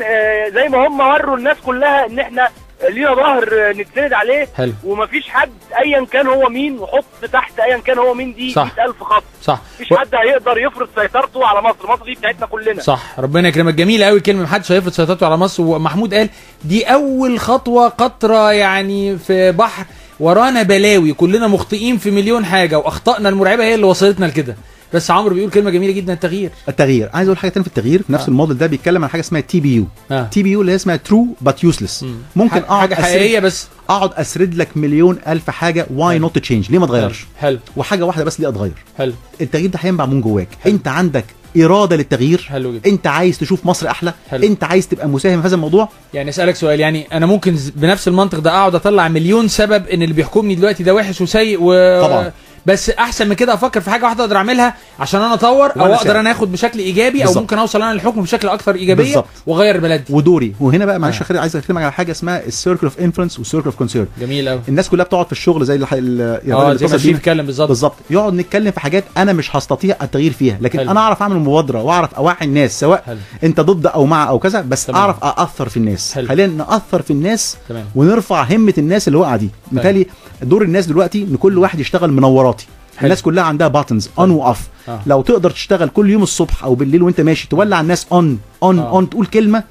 زي ما هم وروا الناس كلها ان احنا لينا ظهر نتسند عليه. حلو. ومفيش حد ايا كان هو مين، وحط تحت ايا كان هو مين دي 100,000 خط. صح. مفيش حد هيقدر يفرض سيطرته على مصر، مصر دي بتاعتنا كلنا. صح، ربنا يكرمك. جميلة قوي الكلمة، محدش هيفرض سيطرته على مصر. ومحمود قال دي اول خطوة، قطرة يعني في بحر، ورانا بلاوي، كلنا مخطئين في مليون حاجة، واخطائنا المرعبة هي اللي وصلتنا لكده. بس عمرو بيقول كلمة جميلة جدا، التغيير. التغيير. عايز اقول حاجة ثانية في التغيير، في نفس الموديل ده بيتكلم عن حاجة اسمها TBU. TBU اللي هي اسمها true but useless. ممكن اقعد حاجة حقيقية بس اقعد اسرد لك مليون الف حاجة، why not change، ليه ما اتغيرش؟ حلو. وحاجه واحدة بس ليه اتغير. حلو. التغيير ده هينبع من جواك. حلو. انت عندك اراده للتغيير. حلو جدا. انت عايز تشوف مصر احلى. حلو. انت عايز تبقى مساهم في هذا الموضوع. يعني اسالك سؤال، يعني انا ممكن بنفس المنطق ده اقعد اطلع مليون سبب ان اللي بيحكمني دلوقتي ده وحش وسيء طبعا، بس احسن من كده افكر في حاجة واحدة اقدر اعملها عشان انا اطور، او اقدر انا اخد بشكل ايجابي. بالزبط. او ممكن اوصل انا للحكم بشكل اكثر ايجابية واغير بلدي ودوري. وهنا بقى معلش خالد، عايز اتكلم على حاجة اسمها ال circle of influence وال circle of concern. جميل قوي. الناس كلها بتقعد في الشغل زي اللي زي ما بيتكلم بالظبط. بالظبط، يقعد نتكلم في حاجات انا مش هستطيع التغيير فيها، لكن حلو. انا اعرف اعمل مبادرة واعرف اوعي الناس، سواء حلو. انت ضد او مع او كذا، بس تمام. اعرف ااثر في الناس. خلينا ناثر في الناس. تمام. ونرفع همه الناس اللي واقعه دي. بالتالي دور الناس دلوقتي ان كل واحد يشتغل منوراتي. الناس كلها عندها buttons on و off. لو تقدر تشتغل كل يوم الصبح او بالليل وانت ماشي تولع الناس on on on، تقول كلمة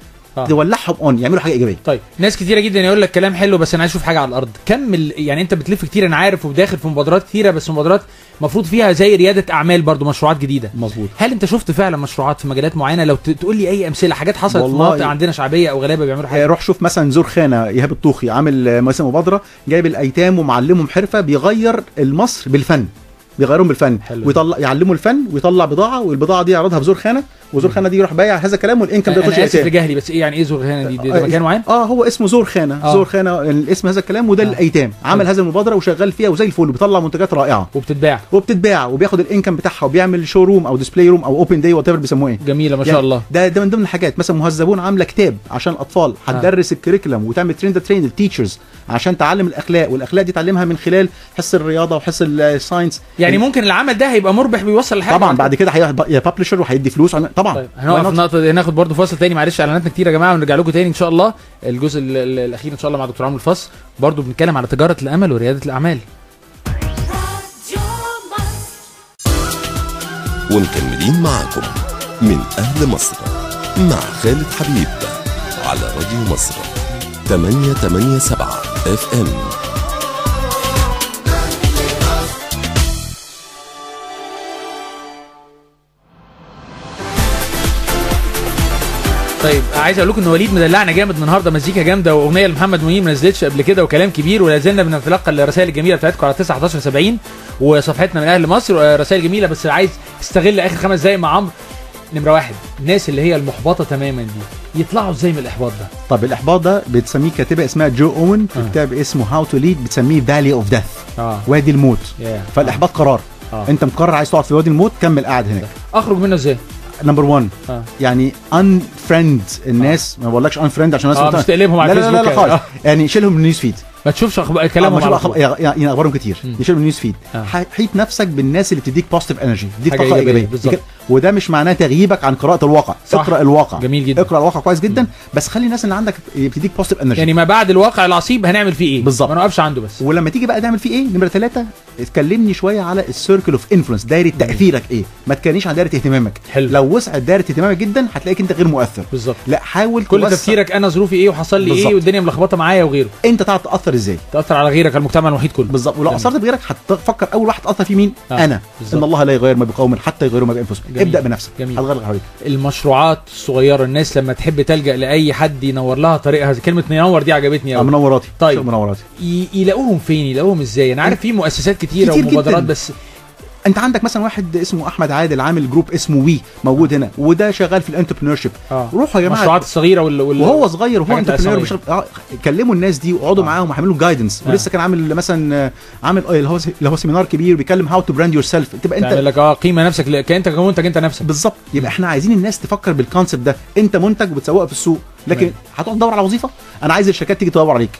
تولعهم on، يعملوا حاجة ايجابية. طيب ناس كتيرة جدا يقول لك كلام حلو بس انا عايز اشوف حاجة على الارض. كمل يعني، انت بتلف كتير انا عارف، وداخل في مبادرات كتيرة، بس مبادرات المفروض فيها زي رياده اعمال برضو، مشروعات جديدة. مظبوط. هل انت شفت فعلا مشروعات في مجالات معينة؟ لو تقول لي اي امثلة، حاجات حصلت في مناطق عندنا شعبية او غلابة بيعملوا حاجة. روح شوف مثلا زور خانه، ايهاب الطوخي عامل مثلا مبادرة جايب الايتام ومعلمهم حرفه، بيغير المصر بالفن، بيغيرهم بالفن. حلو. ويطلع يعلموا الفن ويطلع بضاعة، والبضاعه دي يعرضها في زور خانه، وزور خانه دي يروح بايع هذا الكلام، وال income ده يخش. انا اسف لجهلي، بس ايه يعني ايه زور خانه دي؟ ده مكان معين؟ هو اسمه زور خانه. زور خانه الاسم هذا الكلام، وده للايتام. عمل هذه المبادرة وشغال فيها وزي الفل، وبيطلع منتجات رائعة وبتتباع وبياخد ال income بتاعها، وبيعمل showroom او display room او open day whatever بيسموه ايه. جميلة ما شاء يعني الله. ده من ضمن الحاجات. مثلا مهذبون عامله كتاب عشان الاطفال، هتدرس ال curriculum وتعمل train ال teachers عشان تعلم الاخلاق، والاخلاق دي تعلمها من خلال حصة الرياضة وحصه ال science. يعني ممكن العمل ده هيبقى مربح، بيوصل لحاجة طبعا. بعد كده هيبقى publisher وهيدي فلوس طبعا. طيب هنقف النقطة، ناخد برضو فاصل تاني، معلش اعلاناتنا كتير يا جماعة، ونرجع لكم تاني ان شاء الله. الجزء الاخير ان شاء الله مع دكتور عمرو الفص، برضو بنتكلم على تجارة الامل ورياده الاعمال. ومكملين معاكم من اهل مصر مع خالد حبيب على راديو مصر 887 FM. طيب عايز اقول لكم ان وليد مدلعنا جامد النهارده، مزيكا جامدة واغنيه لمحمد منير ما نزلتش قبل كده وكلام كبير، ولا زلنا بنتلقى الرسائل الجميلة بتاعتكم على 9 11 70 وصفحتنا من اهل مصر، رسائل جميلة. بس عايز استغل اخر 5 دقايق مع عمرو. نمره 1، الناس اللي هي المحبطه تماما دي يطلعوا ازاي من الاحباط ده؟ طب الاحباط ده بتسميه كاتبه اسمها جو اوين في كتاب اسمه How to Lead، بتسميه valley of death، وادي الموت. فالاحباط قرار. انت مقرر عايز تقعد في وادي الموت، كمل قاعد هناك. اخرج منه ازاي؟ number 1 يعني unfriend الناس. ما بقولكش unfriend عشان الناس مش تقلبهم على الفيسبوك، لا لا لا خالص. يعني شيلهم من ال news feed، ما تشوفش كلامهم، يعني اخبارهم كتير، يشيلهم من ال news feed. حيط نفسك بالناس اللي بتديك positive energy، بتديك طاقة ايجابية. وده مش معناه تغييبك عن قراءة الواقع. صح. اقرا الواقع. جميل جدا. اقرا الواقع كويس جدا، بس خلي الناس اللي عندك بتديك positive energy. يعني ما بعد الواقع العصيب هنعمل فيه ايه؟ بالظبط، ما نوقفش عنده بس. ولما تيجي بقى تعمل فيه ايه؟ نمره 3، اتكلمني شوية على ال circle of influence، دايرة تاثيرك ايه؟ ما تكلمنيش عن دايرة اهتمامك. حلو. لو وسعت دايرة اهتمامك جدا هتلاقيك انت غير مؤثر. بالظبط. لا حاول كل تفكيرك انا ظروفي ايه وحصل لي ايه والدنيا ملخبطة معايا وغيره. انت تعرف تاثر ازاي؟ تاثر على غيرك، على المجتمع المحيط كله. بالظبط. ولو اثرت بغيرك هتفكر اول واحد تاثر فيه مين؟ انا. بالزبط. ان الله لا يغير ما بقوم حتى يغيروا ما بانفسهم. ابدا بنفسك، هتغير اللي حواليك. المشروعات الصغيرة، الناس لما تحب تلجا لاي حد ينور لها طريقها، كلمة ينور دي عجبتني قوي. منوراتي. طيب منوراتي. يلاقوهم فين؟ يلاقوهم ازاي؟ انا عارف في مؤسسات كتيرة ومبادرات، بس انت عندك مثلا واحد اسمه احمد عادل عامل group اسمه وي موجود هنا، وده شغال في ال entrepreneurship. روحوا يا جماعة المشروعات الصغيرة وهو صغير وهو entrepreneur، كلموا الناس دي واقعدوا معاهم وعملوا guidance. ولسه كان عامل مثلا عامل اللي هو seminar كبير بيتكلم how to brand yourself. تبقى انت لك قيمة نفسك كانت كمنتج انت نفسك. بالظبط. يبقى احنا عايزين الناس تفكر بال concept ده، انت منتج وبتسوقه في السوق، لكن هتقعد تدور على وظيفة؟ انا عايز الشركات تيجي تدور عليك.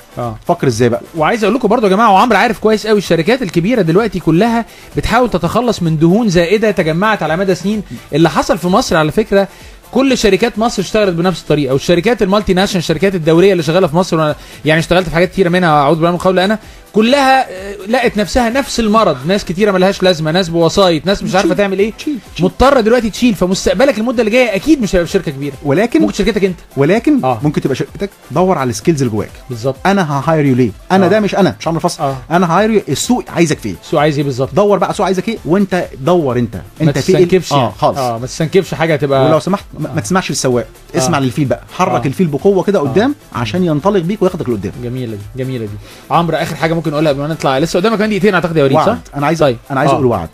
فكر ازاي بقى. وعايز اقول لكم برضو يا جماعة، وعمرو عارف كويس قوي، الشركات الكبيرة دلوقتي كلها بتحاول تتخلص من دهون زائدة تجمعت على مدى سنين. اللي حصل في مصر على فكرة، كل شركات مصر اشتغلت بنفس الطريقة، والشركات ال multinational، الشركات الدولية اللي شغالة في مصر، يعني اشتغلت في حاجات كتيرة منها اعوذ بالله من القول انا، كلها لقت نفسها نفس المرض. ناس كتيرة ملهاش لازمه، ناس بوسايط، ناس مش عارفه تعمل ايه، مضطرة دلوقتي تشيل. فمستقبلك المدة اللي جاية اكيد مش هيبقى في شركة كبيرة، ولكن ممكن شركتك انت، ولكن ممكن تبقى شركتك. دور على ال skills اللي جواك. بالظبط. انا ه hire you ليه؟ انا ده مش انا، مش عمرو فصل. انا ه hire you، السوق عايزك فيه. السوق عايز ايه بالظبط؟ دور بقى السوق عايزك ايه، وانت دور انت في ايه. خالص. ما تستنكفش حاجة تبقى. ولو سمحت ما تسمعش للسواق، اسمع للفيل بقى. حرك الفيل بقوة كده قدام عشان ينطلق بيك وياخدك لقدام. جميلة دي، جميلة دي. عمرو، اخر حاجة ممكن نقولها قبل ما نطلع، لسه قدامك كمان دقيقتين اعتقد يا وليد، صح؟ انا عايز طيب. انا عايز اقول وعد.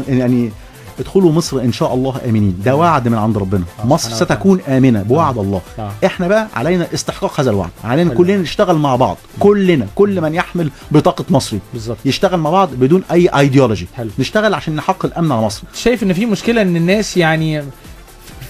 يعني ادخلوا مصر ان شاء الله امنين، ده وعد من عند ربنا. مصر ستكون امنه بوعد الله. احنا بقى علينا استحقاق هذا الوعد، علينا كلنا نشتغل مع بعض، كلنا، كل من يحمل بطاقة مصري بالظبط يشتغل مع بعض بدون اي ايديولوجي. نشتغل عشان نحقق الامن على مصر. شايف ان في مشكلة ان الناس يعني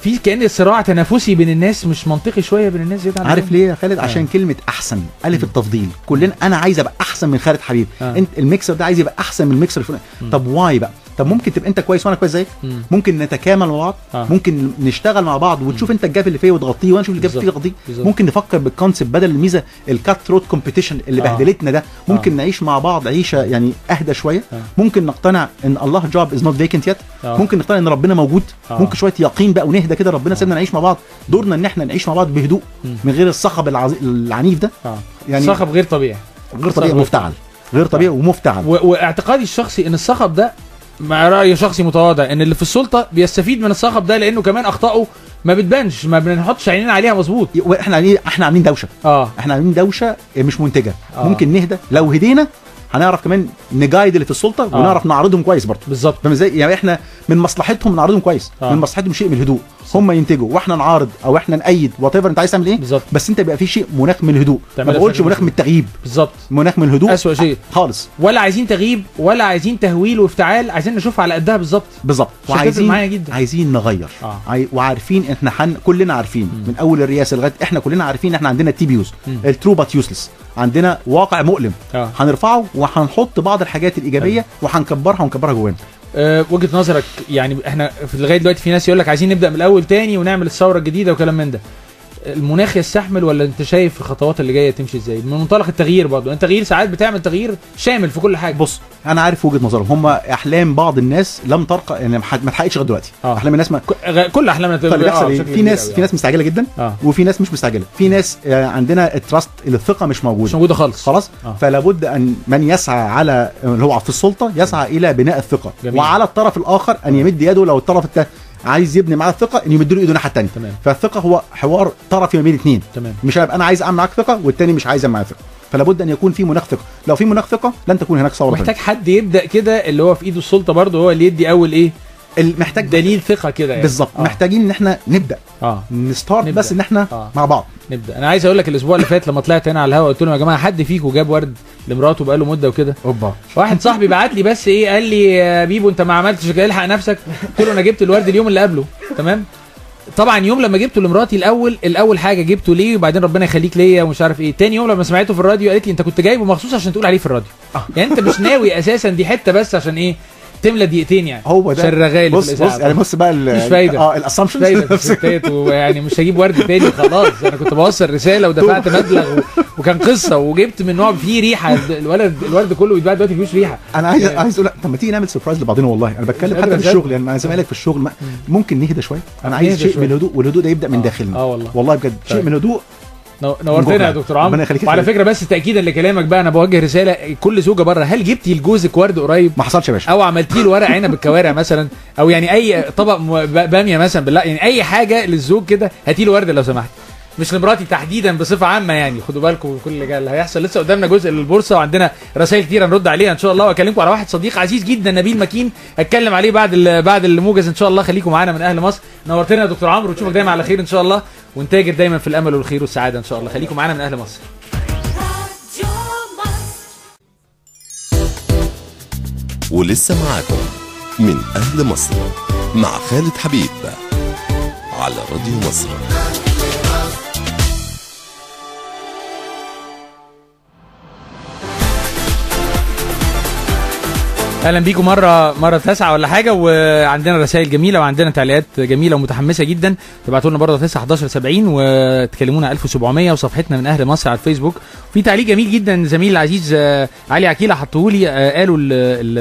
في كأن صراع تنافسي بين الناس مش منطقي شوية بين الناس. عارف ليه يا خالد؟ عشان كلمة احسن، الف التفضيل، كلنا انا عايز ابقى احسن من خالد حبيب. انت الميكسر ده عايز يبقى احسن من الميكسر الفلاني. طب why بقى؟ طب ممكن تبقى انت كويس وانا كويس زيك، ممكن نتكامل مع بعض، ممكن نشتغل مع بعض وتشوف انت ال gap اللي فيه وتغطيه وانا اشوف ال gap اللي فيه وتغطيه. ممكن نفكر بال concept بدل الميزة ال cut throat competition اللي بهدلتنا ده، ممكن نعيش مع بعض عيشه يعني اهدى شوية. ممكن نقتنع ان الله job is not vacant yet، ممكن نقتنع ان ربنا موجود، ممكن شوية يقين بقى ونهدى كده، ربنا سيبنا نعيش مع بعض. دورنا ان احنا نعيش مع بعض بهدوء من غير الصخب العنيف ده. يعني صخب غير طبيعي، غير طبيعي مفتعل، غير طبيعي ومفتعل. واعتقادي الشخصي ان الصخب ده، مع رأي شخصي متواضع، ان اللي في السلطة بيستفيد من الصخب ده لانه كمان اخطائه ما بتبانش، ما بنحطش عينينا عليها مظبوط. واحنا احنا عاملين دوشه، احنا عاملين دوشه مش منتجه. ممكن نهدى، لو هدينا هنعرف كمان نجايد اللي في السلطة ونعرف نعرضهم كويس برضه. بالظبط. فاهم ازاي؟ يعني احنا من مصلحتهم نعرضهم كويس، من مصلحتهم شيء من الهدوء، هم ينتجوا واحنا نعارض او احنا نأيد whatever انت عايز تعمل ايه. بالظبط. بس انت بيبقى في شيء مناخ من الهدوء، ما بقولش مناخ من التغييب. بالظبط، مناخ من الهدوء اسوأ شيء خالص. ولا عايزين تغييب ولا عايزين تهويل وافتعال، عايزين نشوف على قدها. بالظبط بالظبط. وعايزين عايزين نغير، وعارفين احنا كلنا عارفين من اول الرئاسة لغاية احنا كلنا عارفين احنا عندنا TBUs، ال true but useless، عندنا واقع مؤلم هنرفعه وهنحط بعض الحاجات الايجابية وهنكبرها ونكبرها جوانا. وجهه نظرك يعني احنا في لغاية دلوقتي في ناس يقول لك عايزين نبدا من الاول تاني ونعمل الثورة الجديدة وكلام من ده، المناخ يستحمل ولا انت شايف الخطوات اللي جاية تمشي ازاي من منطلق التغيير؟ برضه التغيير ساعات بتعمل تغيير شامل في كل حاجة. بص انا عارف وجهه نظرهم، هم احلام بعض الناس لم ترقى يعني ما اتحققتش لغاية دلوقتي. احلام الناس ما كل احلامنا في ناس في ناس مستعجلة جدا وفي ناس مش مستعجلة، في ناس عندنا ال trust، الثقة مش موجودة، مش موجودة خالص خلاص. فلا بد ان من يسعى على اللي هو في السلطة يسعى الى بناء الثقة. جميل. وعلى الطرف الاخر ان يمد يده لو الطرف الثاني عايز يبني معاه الثقة ان يمد له ايده الناحية الثانية. فالثقه هو حوار طرفي ما بين اثنين. مش هبقى انا عايز اعمل معاك ثقة والثاني مش عايز اعمل معاك ثقة، فلا بد ان يكون في مناخ ثقة. لو في مناخ ثقة لن تكون هناك ثورة. محتاج حد يبدا كده اللي هو في ايده السلطة برضه، هو اللي يدي اول ايه محتاج دليل ثقة كده يعني. بالظبط. محتاجين ان احنا نبدا ن start، بس ان احنا مع بعض نبدا. انا عايز اقول لك الاسبوع اللي فات لما طلعت هنا على الهواء قلت لهم يا جماعة حد فيكم جاب ورد لمراته بقاله مده وكده؟ اوبا. واحد صاحبي بعت لي بس ايه، قال لي يا بيبو انت ما عملتش كده، الحق نفسك. قلت له انا جبت الورد اليوم اللي قبله. تمام. طبعا يوم لما جبته لمراتي الاول حاجة جبته ليه، وبعدين ربنا يخليك ليا ومش عارف ايه. تاني يوم لما سمعته في الراديو قالت لي انت كنت جايبه مخصوص عشان تقول عليه في الراديو. يعني انت مش ناوي اساسا، دي حتة بس عشان ايه تملى دقيقتين يعني. هو ده شرغالي. بص بص يعني بص بقى مش فايده ال assumptions، ويعني مش هجيب ورد تاني خلاص. انا كنت بوصل رسالة ودفعت مبلغ وكان قصة، وجبت من نوع فيه ريحه، الورد كله بيتباع دلوقتي فيهوش ريحه. انا عايز اقول طب ما تيجي نعمل surprise لبعضنا. والله انا بتكلم حتى في الشغل يعني مع زمايلك في الشغل، ممكن نهدى شوية. انا عايز شيء من الهدوء، والهدوء ده يبدا من داخلنا. والله بجد شيء من الهدوء. نورتنا يا دكتور عمرو. وعلى فكرة بس تاكيدا لكلامك بقى، انا بوجه رسالة كل زوجه بره، هل جبتي لجوزك ورد قريب؟ ما حصلش يا باشا. او عملتي له ورق عنب بالكوارع مثلا، او يعني اي طبق باميه مثلا، بالله يعني اي حاجة للزوج كده هاتي له ورد لو سمحت، مش لمراتي تحديدا بصفة عامة يعني. خدوا بالكم من كل اللي هيحصل، لسه قدامنا جزء للبورصه وعندنا رسائل كتير هنرد عليها ان شاء الله، واكلمكم على واحد صديق عزيز جدا نبيل مكين هتكلم عليه بعد الموجز ان شاء الله. خليكم معانا من اهل مصر. نورتنا يا دكتور عمرو، وتشوفك دايما على خير ان شاء الله، ونتاجر دايما في الامل والخير والسعادة ان شاء الله. خليكم معانا من اهل مصر. ولسه معاكم من اهل مصر مع خالد حبيب على راديو مصر. اهلا بيكم مرة تاسعه ولا حاجة، وعندنا رسائل جميلة وعندنا تعليقات جميلة ومتحمسه جدا. تبعتوا لنا برضه 9 11 70 وتكلمونا 1700 وصفحتنا من اهل مصر على الفيسبوك. في تعليق جميل جدا زميل العزيز علي عكيله حطه لي، قالوا ال ال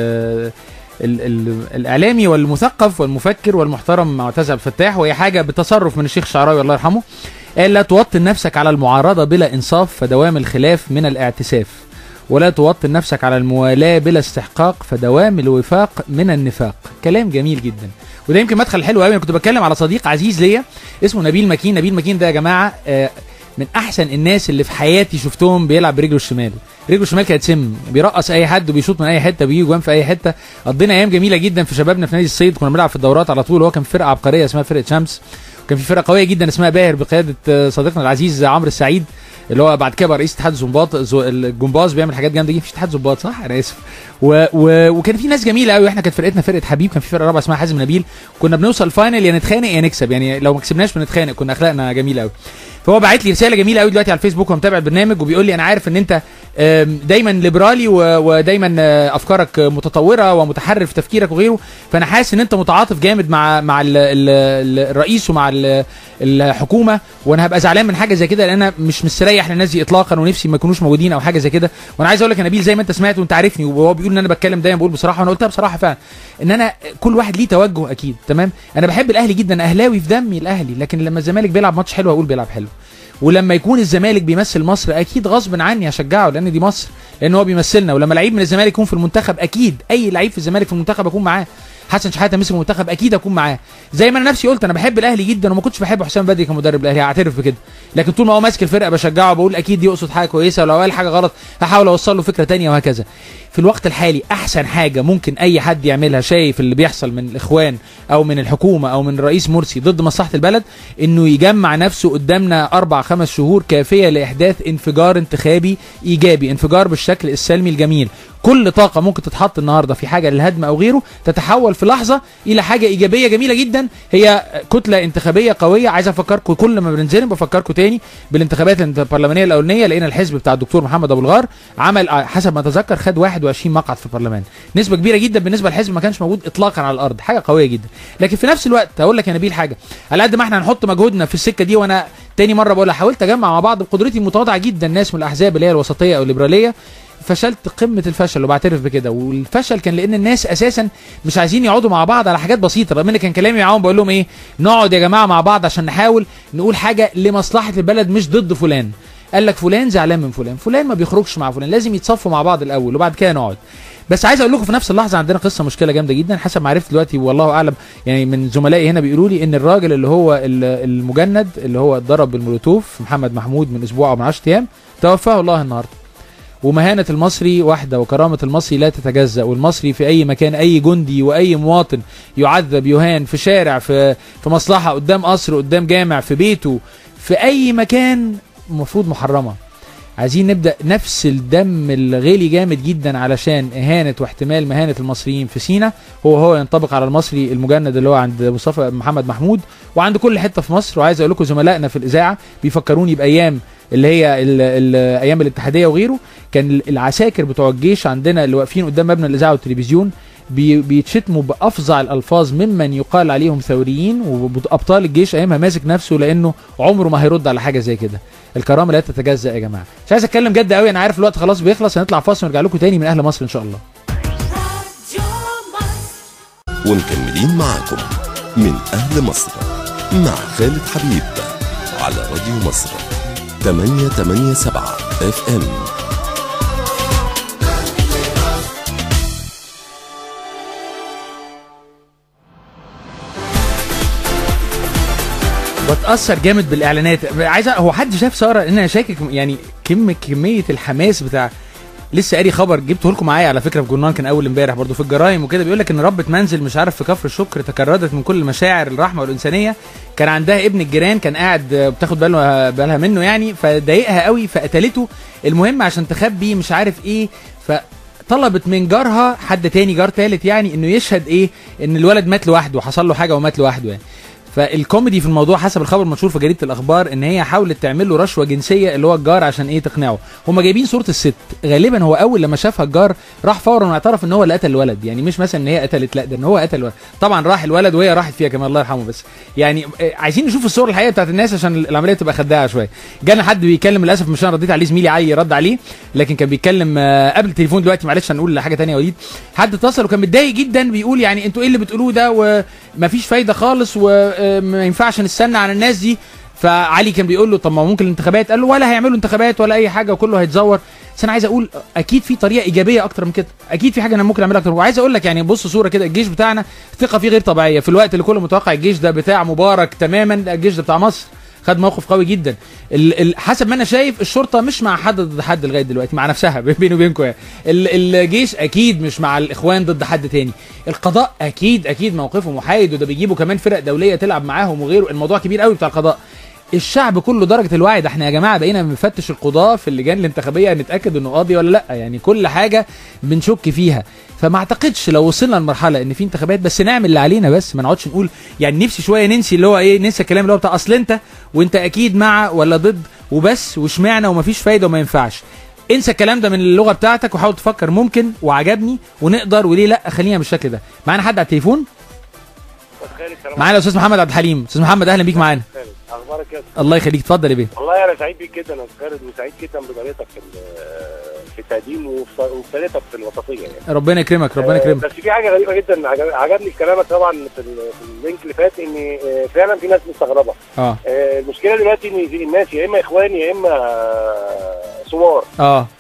ال ال الاعلامي والمثقف والمفكر والمحترم معتز عبد الفتاح، وهي حاجة بتصرف من الشيخ الشعراوي الله يرحمه، قال لا توطن نفسك على المعارضة بلا انصاف فدوام الخلاف من الاعتساف، ولا توطن نفسك على الموالاة بلا استحقاق فدوام الوفاق من النفاق. كلام جميل جدا، وده يمكن مدخل حلو قوي. انا كنت بتكلم على صديق عزيز ليا اسمه نبيل مكين. نبيل مكين ده يا جماعة من احسن الناس اللي في حياتي شفتهم بيلعب برجله الشمال. رجله الشمال كانت سم، بيرقص اي حد وبيشوط من اي حتة، بيجي جوان في اي حتة. قضينا ايام جميلة جدا في شبابنا في نادي الصيد، كنا بنلعب في الدورات على طول. هو كان فرقه عبقرية اسمها فرقه شمس، وكان في فرقه قوية جدا اسمها باهر بقيادة صديقنا العزيز عمرو السعيد، اللي هو بعد كده بقى رئيس اتحاد الزنباط الجمباز، بيعمل حاجات جامدة جدا. مفيش اتحاد زنباط صح؟ انا اسف. وكان في ناس جميلة قوي. احنا كانت فرقتنا فرقه حبيب، كان في فرقه رابعه اسمها حازم نبيل. كنا بنوصل final يا نتخانق يا نكسب، يعني لو ما كسبناش بنتخانق، كنا اخلاقنا جميلة قوي. فهو باعت لي رسالة جميلة قوي دلوقتي على الفيسبوك ومتابع البرنامج، وبيقول لي انا عارف ان انت دايما ليبرالي ودايما افكارك متطورة ومتحرر في تفكيرك وغيره، فانا حاسس ان انت متعاطف جامد مع الرئيس ومع الحكومة، وانا هبقى زعلان من حاجة زي كده لان انا مش مستريح للناس دي اطلاقا ونفسي ما يكونوش موجودين او حاجة زي كده. وانا عايز اقول لك يا نبيل زي ما انت سمعت وانت عارفني، وهو بيقول ان انا بتكلم دايما بقول بصراحة، وانا قلتها بصراحة فعلا ان انا كل واحد ليه توجه اكيد، تمام. انا بحب الاهلي جدا، اهلاوي في دمي الاهلي، لكن لما الزمالك بيلعب ماتش حلو اقول بيلعب حلو، ولما يكون الزمالك بيمثل مصر اكيد غصب عني هشجعه لان دي مصر، لان هو بيمثلنا. ولما لعيب من الزمالك يكون في المنتخب اكيد اي لعيب في الزمالك في المنتخب اكون معاه، حسن شحاته مسك المنتخب اكيد اكون معاه. زي ما انا نفسي قلت انا بحب الاهلي جدا وما كنتش بحب حسام بدري كمدرب الاهلي، هعترف بكده، لكن طول ما هو ماسك الفرقة بشجعه وبقول اكيد يقصد حاجة كويسة، ولو قال حاجة غلط هحاول اوصل له فكرة ثانية وهكذا. في الوقت الحالي احسن حاجة ممكن اي حد يعملها، شايف اللي بيحصل من الاخوان او من الحكومة او من الرئيس مرسي ضد مصلحة البلد، انه يجمع نفسه قدامنا 4-5 شهور كافيه لاحداث انفجار انتخابي ايجابي، انفجار بالشكل السلمي الجميل. كل طاقة ممكن تتحط النهارده في حاجة للهدم او غيره تتحول في لحظة الى حاجة ايجابية جميلة جدا، هي كتلة انتخابية قوية. عايز افكركم كل ما بننزل بفكركم تاني بالانتخابات البرلمانية الاولانية، لقينا الحزب بتاع الدكتور محمد ابو الغار عمل حسب ما اتذكر خد 21 مقعد في البرلمان، نسبه كبيرة جدا بالنسبة للحزب ما كانش موجود اطلاقا على الارض، حاجة قوية جدا. لكن في نفس الوقت هقول لك يا نبيل حاجة، على قد ما احنا هنحط مجهودنا في السكة دي، وانا تاني مرة بقولها حاولت اجمع مع بعض بقدرتي المتواضعة جدا ناس من الاحزاب اللي هي الوسطية او الليبرالية، فشلت قمة الفشل وبعترف بكده. والفشل كان لان الناس اساسا مش عايزين يقعدوا مع بعض على حاجات بسيطة، رغم ان كان كلامي معاهم بقول لهم ايه، نقعد يا جماعة مع بعض عشان نحاول نقول حاجة لمصلحة البلد مش ضد فلان. قال لك فلان زعلان من فلان، فلان ما بيخرجش مع فلان، لازم يتصفوا مع بعض الاول وبعد كده نقعد. بس عايز اقول لكم في نفس اللحظة عندنا قصة مشكلة جامدة جدا حسب ما عرفت دلوقتي والله اعلم، يعني من زملائي هنا بيقولوا لي ان الراجل اللي هو المجند اللي هو اتضرب بالمولوتوف محمد محمود من اسبوع او من 10 ايام توفاه الله النهارده. ومهانة المصري واحدة وكرامة المصري لا تتجزأ، والمصري في أي مكان أي جندي وأي مواطن يعذب يهان في شارع في مصلحة قدام قصر قدام جامع في بيته في أي مكان المفروض محرمة. عايزين نبدأ نفس الدم الغالي جامد جدا علشان إهانة واحتمال مهانة المصريين في سينا هو ينطبق على المصري المجند اللي هو عند مصطفى محمد محمود وعند كل حتة في مصر. وعايز أقول لكم زملائنا في الإذاعة بيفكروني بأيام اللي هي ايام الاتحادية وغيره، كان العساكر بتوع الجيش عندنا اللي واقفين قدام مبنى الاذاعة والتلفزيون بيتشتموا بافظع الالفاظ ممن يقال عليهم ثوريين، وابطال الجيش ايامها ماسك نفسه لانه عمره ما هيرد على حاجة زي كده. الكرامة لا تتجزأ يا جماعة. مش عايز اتكلم جد قوي، انا عارف الوقت خلاص بيخلص، هنطلع فاصل ونرجع لكم تاني من اهل مصر ان شاء الله. ومكملين معاكم من اهل مصر مع خالد حبيب على راديو مصر 887 FM. بتأثر جامد بالاعلانات. عايز هو حد شاف ساره؟ ان انا شاكك يعني كمية الحماس بتاع، لسه قاري خبر جبته لكم معايا على فكرة في جورنال كان اول امبارح برضو في الجرايم وكده، بيقول لك ان ربة منزل مش عارف في كفر الشكر تكردت من كل مشاعر الرحمة والانسانية، كان عندها ابن الجيران كان قاعد بتاخد بالها منه يعني، فضايقها قوي فقتلته. المهم عشان تخبي مش عارف ايه، فطلبت من جارها حد تاني جار تالت يعني انه يشهد ايه ان الولد مات لوحده، حصل له حاجة ومات لوحده يعني. فالكوميدي في الموضوع حسب الخبر المنشور في جريدة الاخبار ان هي حاولت تعمل له رشوة جنسية اللي هو الجار عشان ايه تقنعه. هما جايبين صوره الست، غالبا هو اول لما شافها الجار راح فورا واعترف ان هو اللي قتل الولد، يعني مش مثلا ان هي قتلت، لا ده ان هو قتل الولد. طبعا راح الولد وهي راحت فيها كمان الله يرحمه. بس يعني عايزين نشوف الصور الحقيقية بتاعت الناس عشان العملية تبقى خداعة شوية. جانا حد بيتكلم للاسف مش انا رديت عليه، زميلي علي رد عليه، لكن كان بيتكلم قبل التليفون دلوقتي، معلش هنقول حاجة ثانية يا وليد. حد اتصل وكان متضايق جدا بيقول يعني انتوا ايه اللي بتقولوه ده ومفيش فايده خالص وما ينفعش نستنى على الناس دي. فعلي كان بيقول له طب ما ممكن الانتخابات، قال له ولا هيعملوا انتخابات ولا اي حاجة وكله هيتزور. بس انا عايز اقول اكيد في طريقه ايجابية اكتر من كده، اكيد في حاجة انا ممكن اعملها اكتر. وعايز اقول لك يعني بص صوره كده، الجيش بتاعنا ثقة فيه غير طبيعية في الوقت اللي كله متوقع الجيش ده بتاع مبارك تماما، الجيش ده بتاع مصر خد موقف قوي جدا. حسب ما انا شايف الشرطة مش مع حد ضد حد لغاية دلوقتي، مع نفسها بيني وبينكم يعني. الجيش اكيد مش مع الاخوان ضد حد تاني، القضاء اكيد اكيد موقفه محايد، وده بيجيبوا كمان فرق دولية تلعب معاهم وغيره، الموضوع كبير قوي بتاع القضاء. الشعب كله درجه الوعي ده، احنا يا جماعة بقينا بنفتش القضاة في اللجان الانتخابية نتاكد انه قاضي ولا لا، يعني كل حاجة بنشك فيها. فما اعتقدش لو وصلنا لمرحلة ان في انتخابات، بس نعمل اللي علينا، بس ما نقعدش نقول يعني نفسي شوية ننسي اللي هو ايه، ننسى الكلام اللي هو بتاع اصل انت وانت اكيد مع ولا ضد وبس واشمعنى ومفيش فايده وما ينفعش. انسى الكلام ده من اللغة بتاعتك وحاول تفكر ممكن وعجبني ونقدر وليه لا، خلينا بالشكل ده. معانا حد على التليفون؟ معانا الاستاذ محمد عبد الحليم. استاذ محمد اهلا بيك معانا. اخبارك يا استاذ؟ الله يخليك، اتفضل يا بيه. والله انا سعيد بيك جدا يا استاذ خالد، وسعيد جدا بطريقتك في التقديم وبطريقتك في الوسطية يعني. ربنا يكرمك، ربنا يكرمك. بس في حاجة غريبة جدا عجبني في كلامك طبعا في ال link اللي فات، ان فعلا في ناس مستغربه. المشكلة دلوقتي ان الناس يا اما اخوان يا اما ثوار.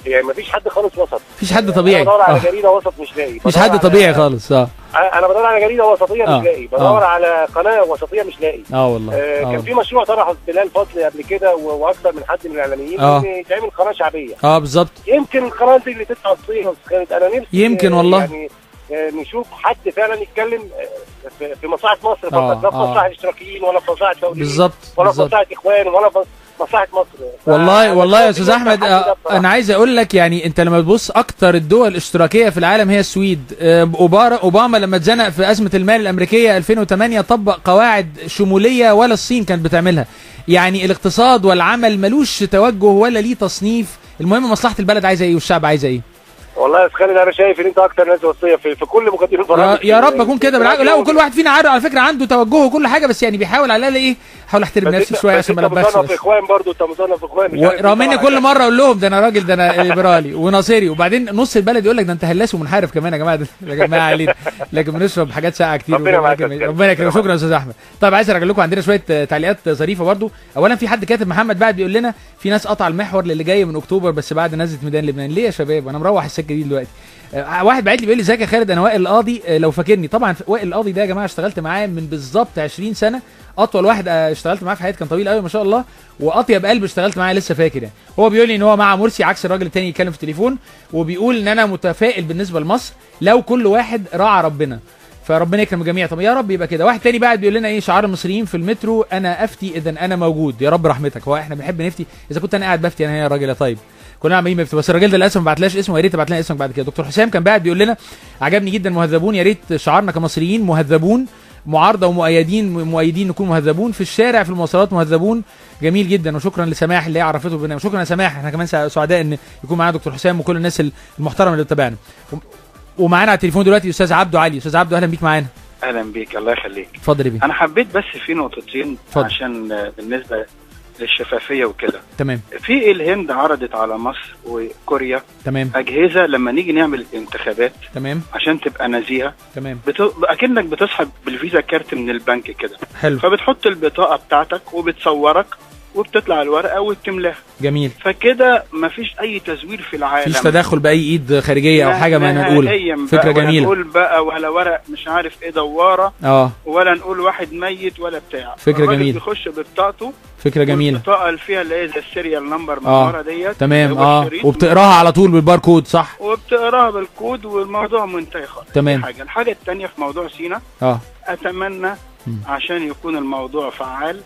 يعني مفيش حد خالص وسط، مفيش حد طبيعي. انا بدور على جريدة وسط مش لاقي، مفيش حد طبيعي خالص. انا بدور على جريدة وسطية مش لاقي، بدور على قناة وسطية مش لاقي. والله كان في مشروع طرحه بلال فضل قبل كده واكثر من حد من الاعلاميين ان يتعمل قناة شعبية. بالظبط. يمكن القناة دي اللي تدفع الصين. انا نفسي يمكن والله يعني نشوف حد فعلا يتكلم في مصلحة مصر فقط، لا في مصلحة الاشتراكيين ولا في مصلحة الدوليين، بالظبط، ولا في مصلحة اخوان ولا في مصلحة مصر. والله والله يا استاذ احمد انا عايز اقول لك يعني انت لما تبص اكتر الدول الاشتراكية في العالم هي السويد. اوباما لما اتزنق في ازمة المال الامريكية 2008 طبق قواعد شمولية ولا الصين كانت بتعملها. يعني الاقتصاد والعمل ملوش توجه ولا ليه تصنيف، المهم مصلحة البلد عايزه ايه والشعب عايزه ايه. والله يا استاذ خالد انا شايف ان انت اكتر ناس وصية في كل مقدمين البرامج. يا رب اكون كده بالعكس. لا وكل واحد فينا عارف على فكرة عنده توجهه وكل حاجة، بس يعني بيحاول على الاقل ايه، احاول احترم نفسي شوية عشان ما البسش. مصنف اخوان برضه، انت مصنف اخوان. رغم ان كل مرة اقول لهم ده انا راجل، ده انا ليبرالي وناصري، وبعدين نص البلد يقول لك ده انت هلاس ومنحرف كمان يا جماعة. يا جماعة علينا، لكن بنشرب حاجات ساقعه كتير. ربنا معاك، ربنا يكرمك. شكرا يا استاذ احمد. طيب عايز ارجع لكم، عندنا شوية تعليقات ظريفة برضه. اولا في حد كاتب محمد بعد بيقول لنا في ناس قطع المحور للي جاي من اكتوبر بس بعد نزله ميدان لبنان. ليه يا شباب؟ انا مروح السكة دي دلوقتي. واحد بعت لي بيقول لي ازيك يا خالد، انا وائل القاضي لو فاكرني. طبعا وائل القاضي ده يا جماعة اشتغلت معاه من بالظبط 20 سنة، اطول واحد اشتغلت معاه في حياتي، كان طويل قوي ما شاء الله، واطيب قلب اشتغلت معاه لسه فاكر يعني. هو بيقول لي ان هو مع مرسي عكس الراجل التاني يتكلم في التليفون، وبيقول ان انا متفائل بالنسبة لمصر لو كل واحد راعى ربنا، فربنا يكرم الجميع. طب يا رب يبقى كده. واحد تاني بعد بيقول لنا ايه، شعار المصريين في المترو انا افتي اذا انا موجود. يا رب رحمتك، هو احنا بنحب نفتي؟ اذا كنت انا قاعد بفتي انا يا راجل يا طيب، كلنا عمالين بنفتي، بس الراجل ده للاسف ما بعتلاش اسمه، يا ريت تبعت لنا اسمك بعد كده. دكتور حسام كان بعد بيقول لنا عجبني جدا مهذبون، يا ريت شعارنا كمصريين مهذبون، معارضة ومؤيدين، مؤيدين نكون مهذبون في الشارع في المواصلات مهذبون. جميل جدا، وشكرا لسماح اللي هي عرفته بالبرنامج. شكرا يا سماح، احنا كمان سعداء ان يكون معانا دكتور حسام وكل الناس المحترمة اللي بتتابعنا. ومعانا على التليفون دلوقتي استاذ عبده علي. استاذ عبده اهلا بيك معانا. اهلا بيك، الله يخليك. اتفضل يا بيه. انا حبيت بس في نقطتين عشان بالنسبة للشفافيه وكده. تمام. في الهند عرضت على مصر وكوريا، تمام، اجهزة لما نيجي نعمل انتخابات، تمام، عشان تبقى نزيهة، تمام، اكنك بتسحب بالفيزا كارت من البنك كده. حلو. فبتحط البطاقة بتاعتك وبتصورك وبتطلع الورقة وبتملاها. جميل. فكده مفيش اي تزوير في العالم، مفيش تدخل باي ايد خارجية او حاجة ما نقول. فكرة جميلة. ولا نقول بقى ولا ورق مش عارف ايه دواره، ولا نقول واحد ميت ولا بتاع. فكرة جميلة. بيخش ببطاقته. فكرة جميلة. البطاقة اللي فيها اللي هي زي ال serial number من ورا ديت. تمام. وبتقراها على طول بالباركود، صح؟ وبتقراها بالكود والموضوع منتهي خالص. تمام. الحاجة الثانية في موضوع سينا، اتمنى عشان يكون الموضوع فعال،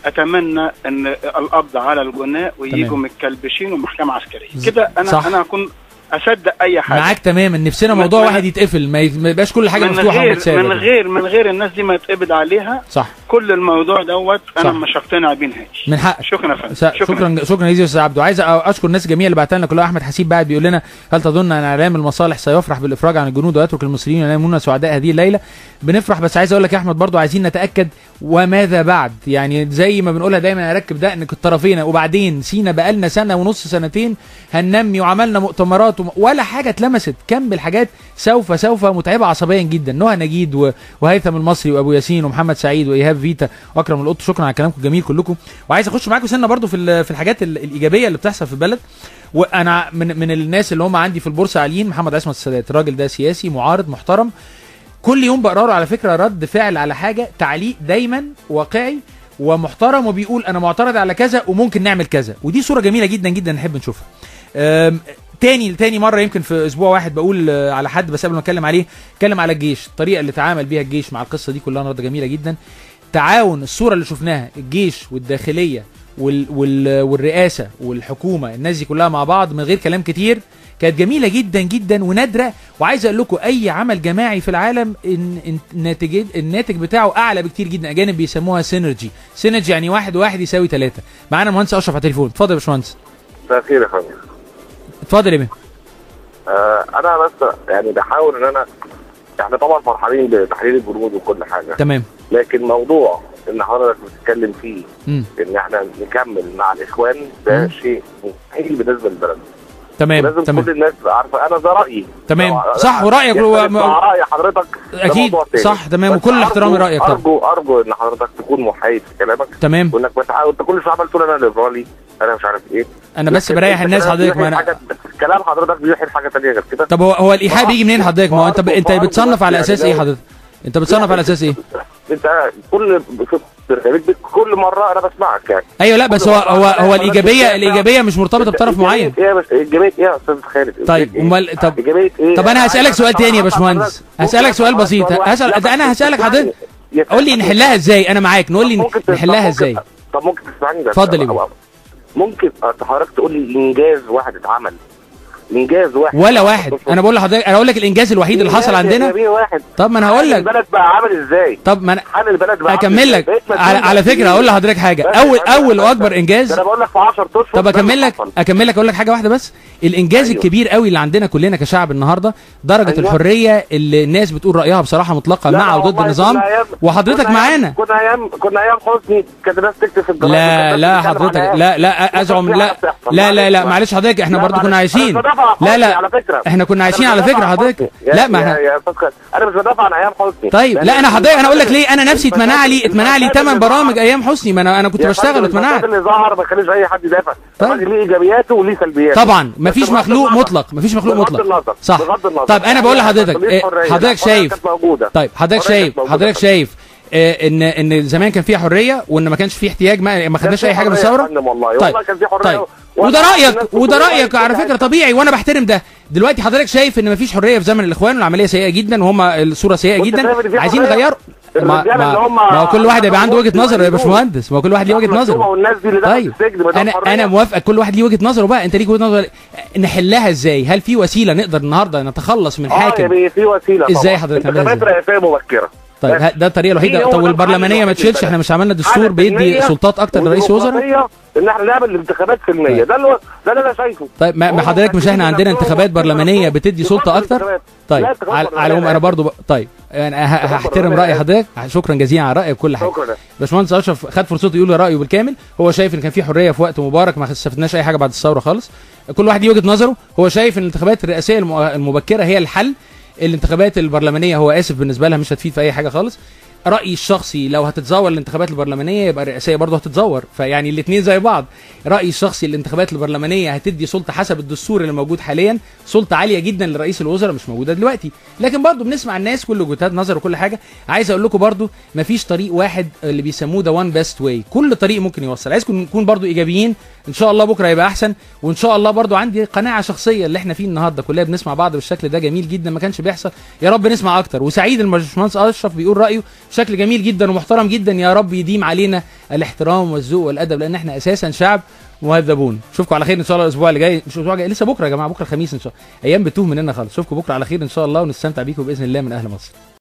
اتمنى ان القبض على الجناء ويجوا متكلبشين ومحكمه عسكرية كده. انا صح. انا هكون اصدق اي حاجة معاك تماما. نفسنا موضوع واحد يتقفل، ما يبقاش كل حاجة مفتوحة ومتسابه، من غير الناس دي ما يتقبض عليها. صح. كل الموضوع دوت انا مش هقتنع بيه نهائي. من حقك. شكرا يا فندم. شكرا جزيلا يا استاذ عبده. عايز اشكر الناس الجميلة اللي بعتها لنا كلها. احمد حسيب بعد بيقول لنا هل تظن ان اعلام المصالح سيفرح بالافراج عن الجنود ويترك المصريين ينامون سعداء هذه الليلة؟ بنفرح، بس عايز اقول لك يا احمد برضو عايزين نتاكد وماذا بعد. يعني زي ما بنقولها دايما اركب دقن الطرفين، وبعدين سينا بقالنا سنة ونص سنتين هننمي وعملنا مؤتمرات ولا حاجة اتلمست. كم بالحاجات سوف متعبة عصبيا جدا. نهى نجيد وهيثم المصري وابو ياسين ومحمد سعيد وايهاب فيتا واكرم القط، شكرا على كلامكم الجميل كلكم. وعايز اخش معاكم سنة برضو في الحاجات الايجابية اللي بتحصل في البلد. وانا من الناس اللي هم عندي في البورصة عاليين محمد عصمت السادات. الراجل ده سياسي معارض محترم، كل يوم بقرا له على فكرة رد فعل على حاجة، تعليق دايما واقعي ومحترم، وبيقول انا معترض على كذا وممكن نعمل كذا، ودي صوره جميلة جدا جدا نحب نشوفها. تاني مرة يمكن في اسبوع واحد بقول على حد، بس قبل ما اتكلم عليه اتكلم على الجيش، الطريقة اللي تعامل بيها الجيش مع القصة دي كلها النهارده جميلة جدا. تعاون، الصورة اللي شفناها الجيش والداخليه والرئاسه والحكومة، الناس دي كلها مع بعض من غير كلام كتير، كانت جميلة جدا جدا ونادرة. وعايز اقول لكم اي عمل جماعي في العالم الناتج بتاعه اعلى بكتير جدا. اجانب بيسموها synergy، synergy يعني 1 و1 يساوي 3. معانا مهندس اشرف على التليفون، اتفضل يا باشمهندس. مساء الخير يا فندم. اتفضل يا بيه. انا بس يعني بحاول ان انا، احنا طبعا فرحانين بتحرير الجنود وكل حاجة، تمام، لكن موضوع ان حضرتك بتتكلم فيه ان احنا نكمل مع الاخوان ده شيء مستحيل بالنسبة للبلد. تمام، لازم تمام. كل الناس عارفه انا ده رايي. تمام، صح، ورايك مع راي حضرتك اكيد صح. تمام، وكل احترامي رايك. ارجو ان حضرتك تكون محايد في كلامك. تمام، وانك بتحاول انت كل شوية عمال تقول انا ليبرالي انا مش عارف ايه. انا بس بريح الناس حضرتك. ما انا كلام حضرتك بيوحي بحاجة ثانية غير كده. طب هو الايحاء بيجي منين حضرتك؟ ما هو انت بتصنف على اساس ايه حضرتك؟ انت بتصنف على اساس ايه؟ انت كل مرة انا بسمعك يعني. ايوه، لا بس هو الايجابية مش مرتبطة بطرف معين. ايه ايجابية ايه يا استاذ خالد؟ طيب امال طب ايجابية ايه؟ طب انا هسالك سؤال تاني يا باشمهندس، هسالك سؤال بسيط. انا هسالك حضرتك، قول لي نحلها ازاي. انا معاك، نقول لي نحلها ازاي. طب ممكن تسمعني بس؟ اتفضل يا بيه. ممكن حضرتك تقول لي انجاز واحد اتعمل؟ انجاز واحد ولا واحد؟ انا بقول لحضرتك، انا اقول لك الانجاز الوحيد اللي حصل عندنا واحد. طب ما انا هقول لك البلد بقى عامل ازاي. طب ما انا حال البلد بقى اكمل لك على فكرة. اقول لحضرتك حاجة، اول واكبر انجاز، انا بقول لك في 10 اشهر. طب اكمل لك اقول لك حاجة واحدة بس. الانجاز أيوه. الكبير قوي اللي عندنا كلنا كشعب النهارده، درجه أيوه. الحرية اللي الناس بتقول رايها بصراحة مطلقه مع وضد النظام، وحضرتك معانا. كنا ايام حسني كانت الناس تكتب في الجرايد. لا حضرتك، لا ازعم، لا لا لا لا معلش حضرتك، احنا برضو كنا عايشين. لا على فكرة احنا كنا عايشين على فكرة حضرتك. لا ما احنا يا استاذ انا مش بدافع عن ايام حسني. طيب لا انا حضرتك، انا اقول لك ليه. انا نفسي اتمنع لي 8 برامج ايام حسني. ما انا كنت بشتغل واتمنعت. اللي ظهر ما خليش اي حد يدافع. طبعا ليه ايجابياته وليه سلبياته. طبعا مفيش مخلوق مطلق، مفيش مخلوق مطلق. صح. طيب انا بقول لحضرتك، حضرتك شايف، طيب حضرتك شايف ان زمان كان فيها حرية وان ما كانش فيه احتياج، ما خدناش اي حاجة من الثورة. والله كان في حرية. طيب وده رايك على فكرة طبيعي، وانا بحترم ده. دلوقتي حضرتك شايف ان مفيش حرية في زمن الاخوان والعملية سيئه جدا وهم الصورة سيئه جدا، عايزين نغير. ما هو كل واحد هيبقى عنده وجهه نظر يا باشمهندس، ما هو كل واحد ليه وجهه نظره. طيب انا موافقك، كل واحد ليه وجهه نظره بقى، انت ليك وجهه نظر. نحلها ازاي؟ هل في وسيلة نقدر النهارده نتخلص من حاكم؟ في وسيلة. ازاي حضرتك؟ انتخابات رئاسيه مبكرة. طيب ده الطريقة الوحيدة. طب والبرلمانيه ما تشيلش؟ احنا مش عملنا دستور بيدي سلطات اكتر لرئيس وزراء؟ ان احنا نعمل انتخابات سلمية. ده اللي انا شايفه. طيب ما حضرتك مش احنا عندنا انتخابات برلمانية بتدي سلطة اكتر؟ طيب على العموم انا برضو طيب انا هحترم راي حضرتك، شكرا جزيلا على رايك وكل حاجة. باشمهندس اشرف خد فرصته يقول رايه بالكامل. هو شايف ان كان في حرية في وقت مبارك، ما استفدناش اي حاجة بعد الثورة خالص. كل واحد ليه وجهه نظره. هو شايف ان الانتخابات الرئاسية المبكرة هي الحل، الانتخابات البرلمانية هو اسف بالنسبة لها مش هتفيد في اي حاجة خالص. رايي الشخصي لو هتتزور الانتخابات البرلمانية يبقى الرئاسية برضه هتتزور، فيعني الاثنين زي بعض. رايي الشخصي الانتخابات البرلمانية هتدي سلطة حسب الدستور اللي موجود حاليا، سلطة عالية جدا لرئيس الوزراء مش موجودة دلوقتي، لكن برضه بنسمع الناس كل وجهات نظر وكل حاجة. عايز اقول لكم برضه مفيش طريق واحد اللي بيسموه the one best way، كل طريق ممكن يوصل. عايزكم نكون برضه ايجابيين، ان شاء الله بكره هيبقى احسن، وان شاء الله برضه عندي قناعة شخصية اللي احنا فيه النهارده كلنا بنسمع بعض بالشكل ده جميل جدا، ما كانش بيحصل. يا رب نسمع اكتر. وسعيد الباشمهندس اشرف بيقول رايه بشكل جميل جدا ومحترم جدا. يا رب يديم علينا الاحترام والذوق والادب، لان احنا اساسا شعب مهذبون. اشوفكم على خير ان شاء الله الاسبوع اللي جاي، مش الاسبوع الجاي، لسه بكره يا جماعة، بكره الخميس ان شاء الله. ايام بتوه مننا خالص. اشوفكم بكره على خير ان شاء الله، ونستمتع بيكم باذن الله من اهل مصر.